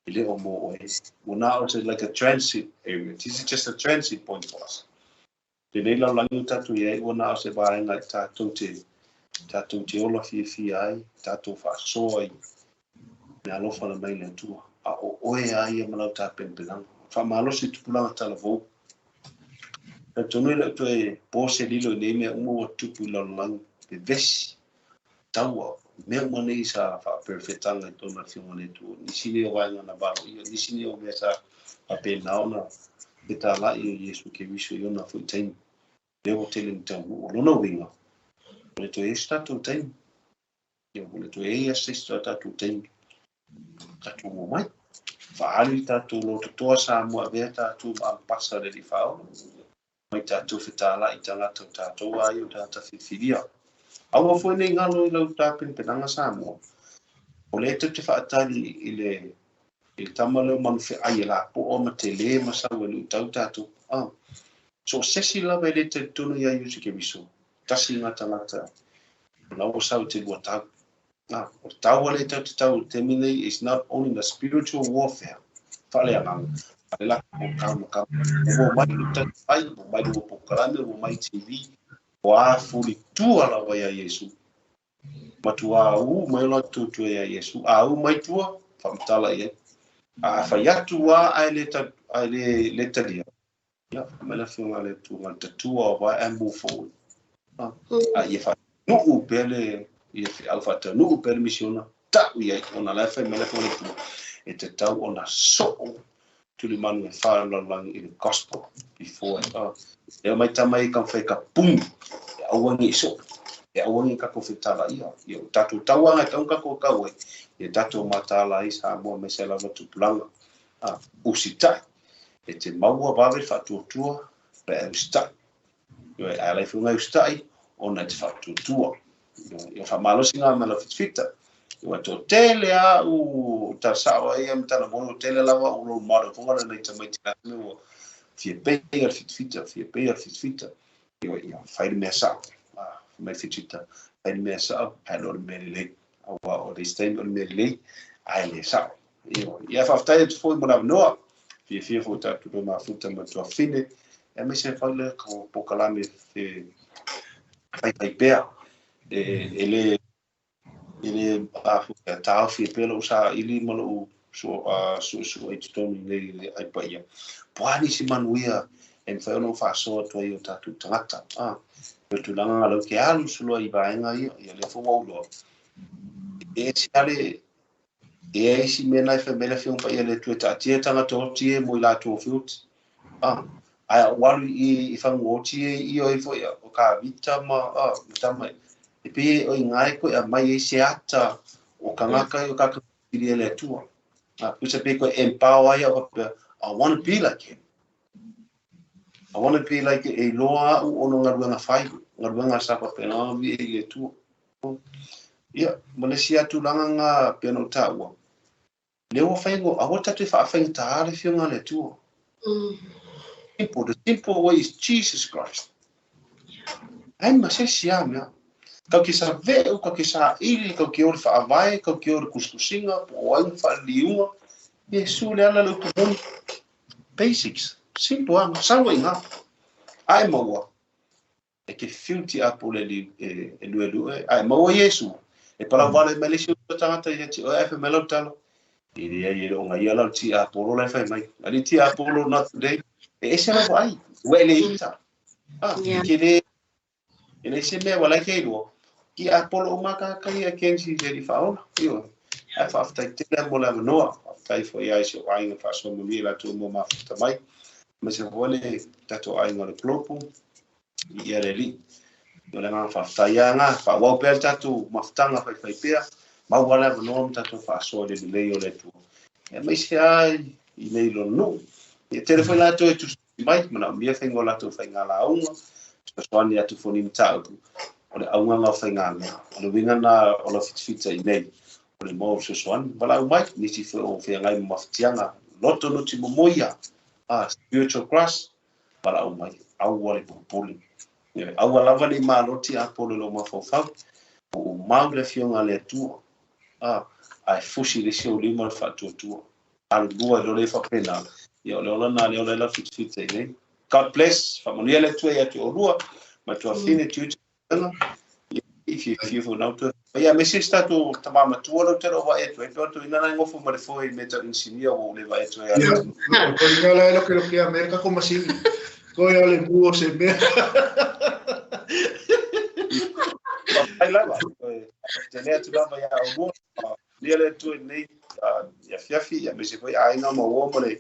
e le o mo oe. Ua na o se like a transit area. This is just a transit point for us. Lenei lalolagi o tatou i ai, ua na o se vaega e tatou te, tatou te ola fiafia ai, tatou faasoa i mea alofa na mai le Atua. A o oe a ia ma lau tapenapenaga. Faamalosi i tupulaga talavou. Talitonu e le o toe po se lilo i nei mea uma ua tupu i lalolagi, vevesi, taua, mea uma nei sa faaperefetaga i totonu o le Afioga a le Atua. Nisi nei o vaega na valoia, nisi nei o mea sa faapena ona Fetalai o Iesu Keriso i ona foi taimi. Lea ua tele ina taunuu. O lona uiga, ua le toe i ai se tatou taimi. Ia, ua le toe i ai lava se isi o tatou taimi. Tatou omai. Faaali le tatou lototoa Samoa e avea tatou ma amepasa a le Alii Faaola. Omai tatou fetalai i tagata o tatou a ia o tagata filifilia. Aua foi nei galo i lau tapenapenaga Samoa. O lea tou te faatali i le i le tama lea o Manufeai e lapoa ma tele ma sau e luitau tatou. Ah. So o sesi lava e le talitonu ia Iesu Keriso, tasi nga tagata o la ua sau i te lua tau. Ah, o le taua lea tou te tau i le taimi nei is not only the spiritual warfare, faaleagaga, a le la ko kau ma kau. Ua mai le tai, ua mai le polokalame, ua mai TV, ua afuli tua lava ia Iesu. Matua ū mai o latou tua ia Iesu, a ū mai tua, faamatala i ai. A fai atu a ae le, ae le, le talia, ia, fai mai le afioga a le Atua, na tatua o vae ae move forward. A ia faataunuu pea le, ia feau faataunuu pea le misiona, tau i ai, ona la e fai mai le afioga a le Atua, e tatau ona soo tulimanu e fa o le lalolagi i le gospel before e omai tama ia taumafai e tapuni e aua nei soo, e aua nei tatou fetalaia. Ia o tatou tauaga e tatau ona tatou tau ai, ia tatou mataala ai Samoa aemaise lava tupulaga. Usitai, e te maua vave le faatuatua pe a e usitai. Ioe, a ala ai foi ona e usitai ona e te faatuatua. Ioe, ia faamalosi ngā mea lawhitawhita. Ioe, toatele a u tala sao ai ia ma tala moni, o tele lava u role model fonga le nei tamaiti la me ua fia pei a le whitawhita, fia pei a le whitawhita. Ioe, ia fai le mea sao. Ah, fai mai whitawhita, fai le mea sao, ae le o le mea lelei. Aua o le isi taimi o le mea lelei, ae le sao. Ioe, ia faafetai atu foi mo le avanoa. Fiafia foi tatou toe mafuta ma tuafafine. Aemaise foi le polokalame e faifai pea. E le e le taofi e pea lou saili ma lou suesue i totonu i nei le ai paia. Po o a nisi manuia e mafai ona ou faasoa atu ai i o tatou tagata. O le tulaga nga lau ke alu soloa i vaega ia, ia lea foi ua ou iloa. E ese lava le, e ai isi mea na e fai mai le Afioga Paia le Atua e taatia tagata oti e mo i latou o oti. Ae a ou alu i fanua oti e i oi foi o ka vita ma ma tama e pei e oi ngae koe aumai ai se ata o kangaka i o ka pili e le Atua. Pusa pei koe empower ai au faapea, I want to be like him. I want to be like e iloa au ono galuega fai, galuega sa faapena ona vi e i le Atua. Ia, ma le isi lava tulaga nga pei ona ou taua, lea ua fai ngo, aua tatou e faafaigata le Afioga a le Atua. Simple, the simple way is Jesus Christ. Ai ma se isi lava mea. Kau ke save'u, kau ke saili, kau ke o le faavae, kau ke o le kusikusiga, po o ai ni faaliliuga, Iesu le ala le upu moni. Basics, simple lava, sau ai i ina. Ae maua, e te whiu ti apo le liu e luelue, ae maua Iesu, e palau vale mai le isi o tagata ia te oe ae fai mai lau tala. E leai e le o gaia lau ti apolo la e fai mai. A le ti apolo not today. E ese lau vaai, ua e le ita. Ah, yeah. Ke le, e le se mea ua lai ke iloa. Ti apolo o makaka ia Kenzie le li whaola. Ioe. Ae faafetai tele mo le avanoa. Faafetai foi ai si o aiga faasoa manuia latou mo mafuta mai. Aemaise foi le tatou aiga o le Global i ia le alii. O le agaga faafetai lava lena. Faaauau pea le tatou mafutaga faifai pea, maua le avanoa ma tatou faasoa i le lelei o le Atua. Aemaise lava i nei lona nuu. E tele foi latou e tusitusi mai, manaomia faiga o latou faiga lauga, fesoasoani atu foi ni mataupu. O le auga lena o faigamea. O le uiga lena o lau fitifita i nei, o le maua o fesoasoani. Valaau mai, nisi foi o feagai ma mafatiaga, loto nuti momoia, spiritual grass, valaau mai, aua le popole. Aua lava ne i maloti a pole lou mafaufau, ua ou mau le Afioga a le Atua, ae fusi le isi ou lima le faatuatua. Alu lua i lo le faapena, ia o le ola na le ola i lau fitifiti i nei. God bless, faamanuia le Atua ia te oulua, ma tuafine tiute i fiafia foi nau toe. Ia, me se tatou tama matua lau tele o vae atu ai, pe o ina nai ngofo ma le foe i me tau insinia ua ule vae atu ai. Ia, ko inga la e loke loke a Amerika ko masini. Ko ia le mua o se mea. Pai lava, te lea atu lava ia o mua, lia le atu nei, ia fiafi, ia me se foi aiga ma uo ma le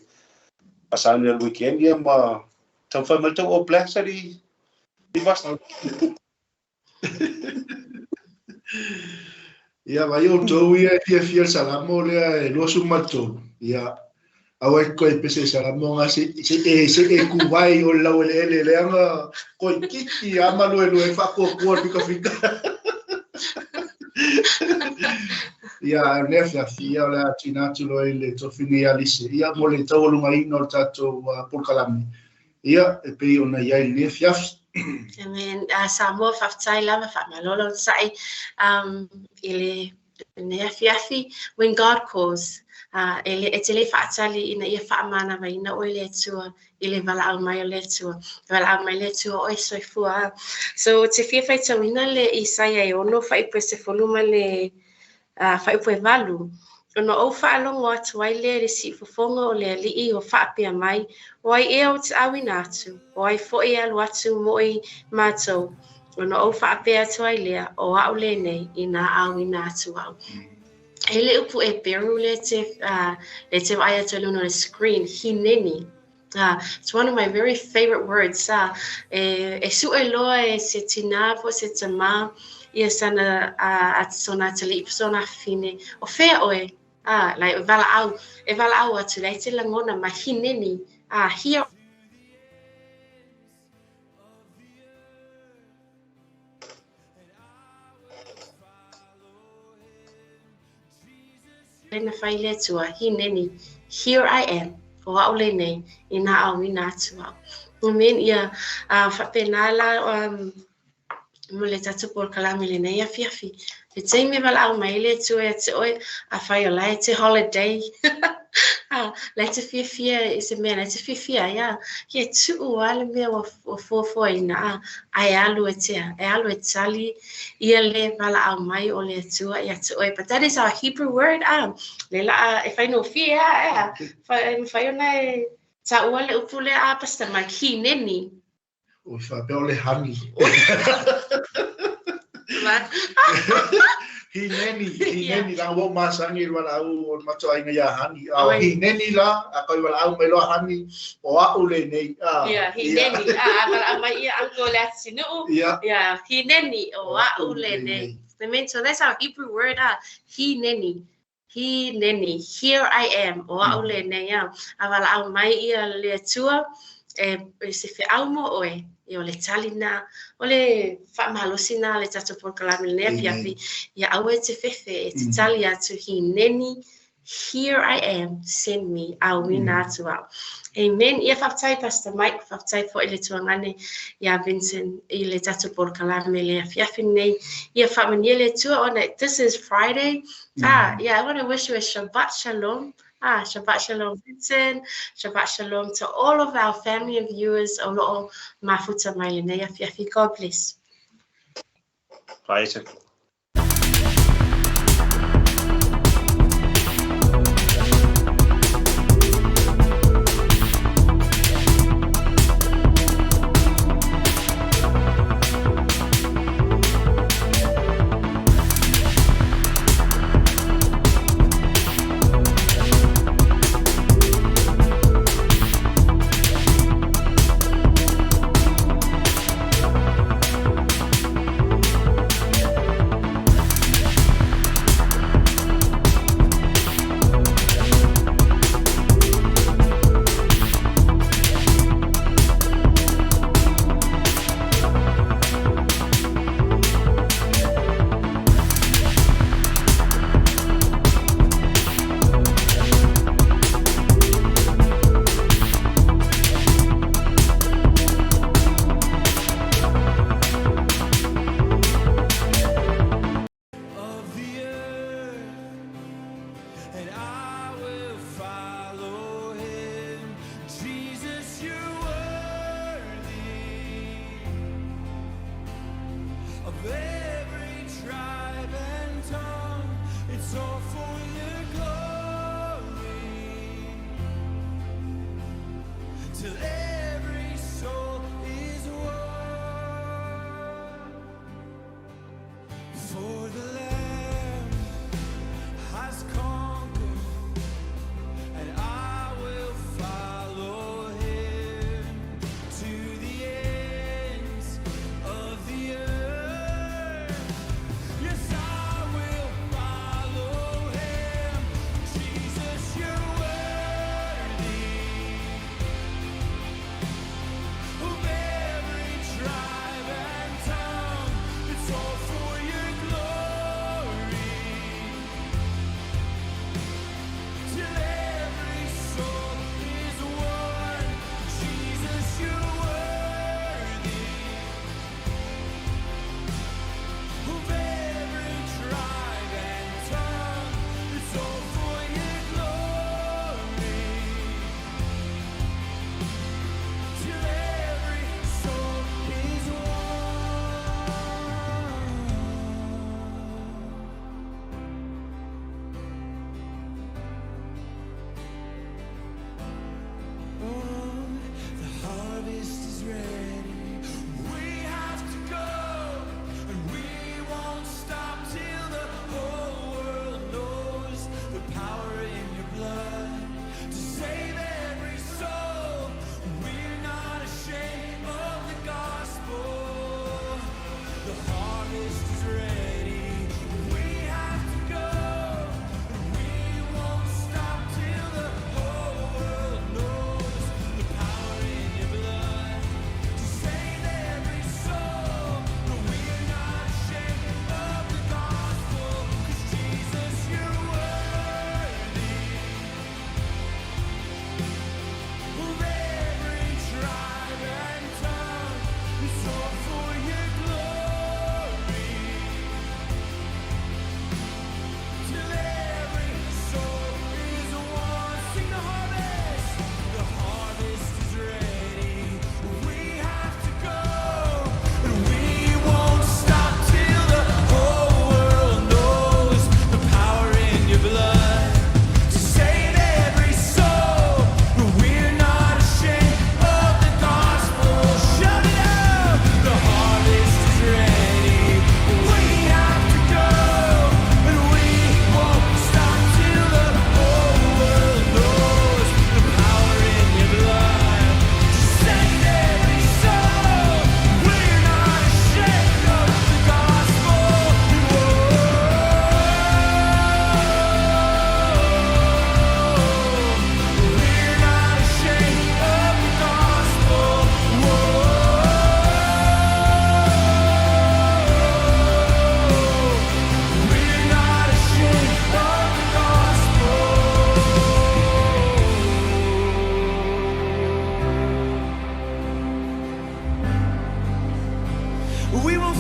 Fasauni le weekend ia ma taumafai mai le tau All Blacks ali i Vasa. Ia, vai outou ia e fiafia le salamo lea e 23. Ia, aua e koe pese salamo nga se se e se e kuvai o le laueleele leaga koikiki a maluelue faapuapua fikafika. Ia, o lenei afiafi, ia, o le a tuuina atu loa i le tofiga ia Lise, ia, mo le taualugaina o le tatou polokalame, ia, e pei ona i ai i lenei afiafi. Amen. Samoa, faafetai lava, faamalo le onosai i le lenei afiafi. When God calls, e, le, e te le faatali ina ia faamanavaina oe le Atua i le valaau mai o le Atua. E valaau mai le Atua oe soifua. So, te fia faitauina le Isaia e 6 fuaiupu e 10 ma le fuaiupu e 8. Ona ou faalogo atu ai lea i le siufofoga o le Alii o faapea mai, O ai ea ou te auina atu, o ai foi e alu atu mo i matou, ona ou faapea atu ai lea, o a'u lenei, inā auina atu au. E le upu Heperu le te, le te vaai atu i luna o le screen, hineni. It's one of my very favorite words. E, e suʻe loa e se tinā po o se tamā ia sana, sona atalii po sona afafine, o fea ʻoe? Like, valaau, e valaau atu, la e te lagona ma hineni, here na fai le Atua, hineni, here I am, o a'u lenei, inā auina atu au. Amen. Ia, faapena la mo le tatou polokalame i lenei afiafi. Le taimi e valaau mai ai le Atua ia te oe, afai o la e te holiday, la e te fiafia i se mea la e te fiafia ai, ia tuu lava le mea ua fuafuaina, ae alu e te, e alu e tali ia le valaau mai o le Atua ia te oe. But that is our Hebrew word, le laa e faigofie a, e mafai ona e taua le upu lea a Pastor Mike, hineni. Ua faapea o le hani. Hineni, hineni la ua masani i le valaau o le matou aiga iā Hani. A o hineni la, a kau valaau mai loa Hani, o a'u lenei. Ia, hineni. A valaau mai ia uncle le atinuu. Ia, hineni, o a'u lenei. Amen. So that's our Hebrew word, hineni. Hineni, here I am, o a'u lenei a. A valaau mai ia le Atua, e se feau mo oe, ia o le tali na, o le faamalosi na le tatou polokalame i lenei afiafi, ia aua e te fefe, e te tali atu, hineni, here I am, send me, auina atu au. Amen. Ia faafetai Pastor Mike, faafetai foi le tuagane iā Vincent i le tatou polokalame i le afiafi lenei. Ia faamanuia le Atua ona this is Friday. Ah, yeah, I want to wish you a Shabbat Shalom. Ah, Shabbat Shalom Vincent, Shabbat Shalom to all of our family and viewers o lo o mafuta mai lenei afiafi. God bless. Bye. Of the earth, and I will follow him. Jesus, you're worthy of every tribe and tongue. It's all for your glory. Till every soul is one. For the Lamb has conquered, and I will follow.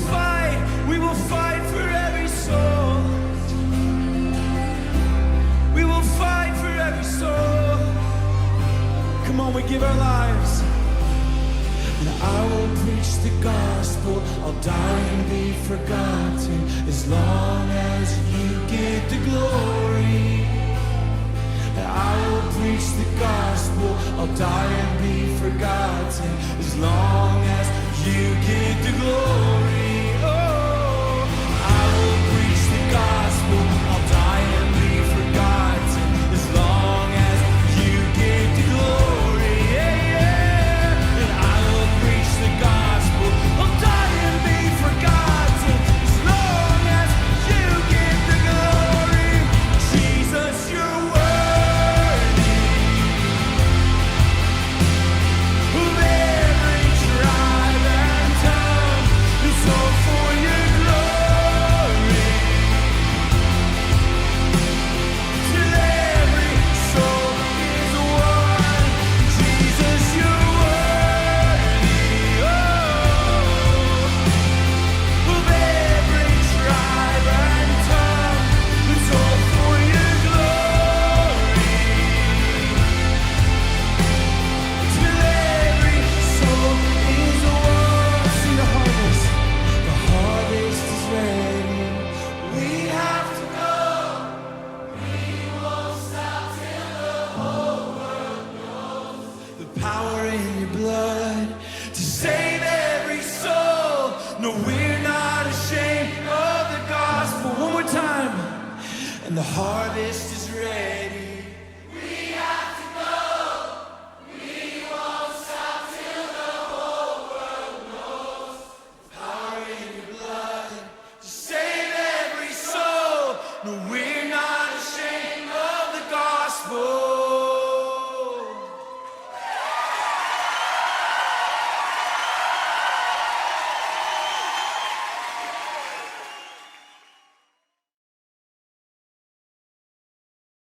fight, we will fight for every soul. We will fight for every soul. Come on, we give our lives. And I will preach the gospel. I'll die and be forgotten as long as you get the glory. And I will preach the gospel. I'll die and be forgotten as long as you get the glory. Oh, I will preach the gospel. I'll die and be forgotten as long as you get the glory. Yeah, yeah. And I will preach the gospel. I'll die and be forgotten as long as you get the glory. Jesus, you're worthy of every tribe and tongue. It's all for your glory. Till every soul is won. Jesus, you're worthy. Oh, of every tribe and tongue. It's all for your glory. Till every soul is won. See the harvest. The harvest is ready. We have to go. We won't stop till the whole world knows the power in your blood to save every soul. No, we're not ashamed of the gospel. One more time. And the harvest is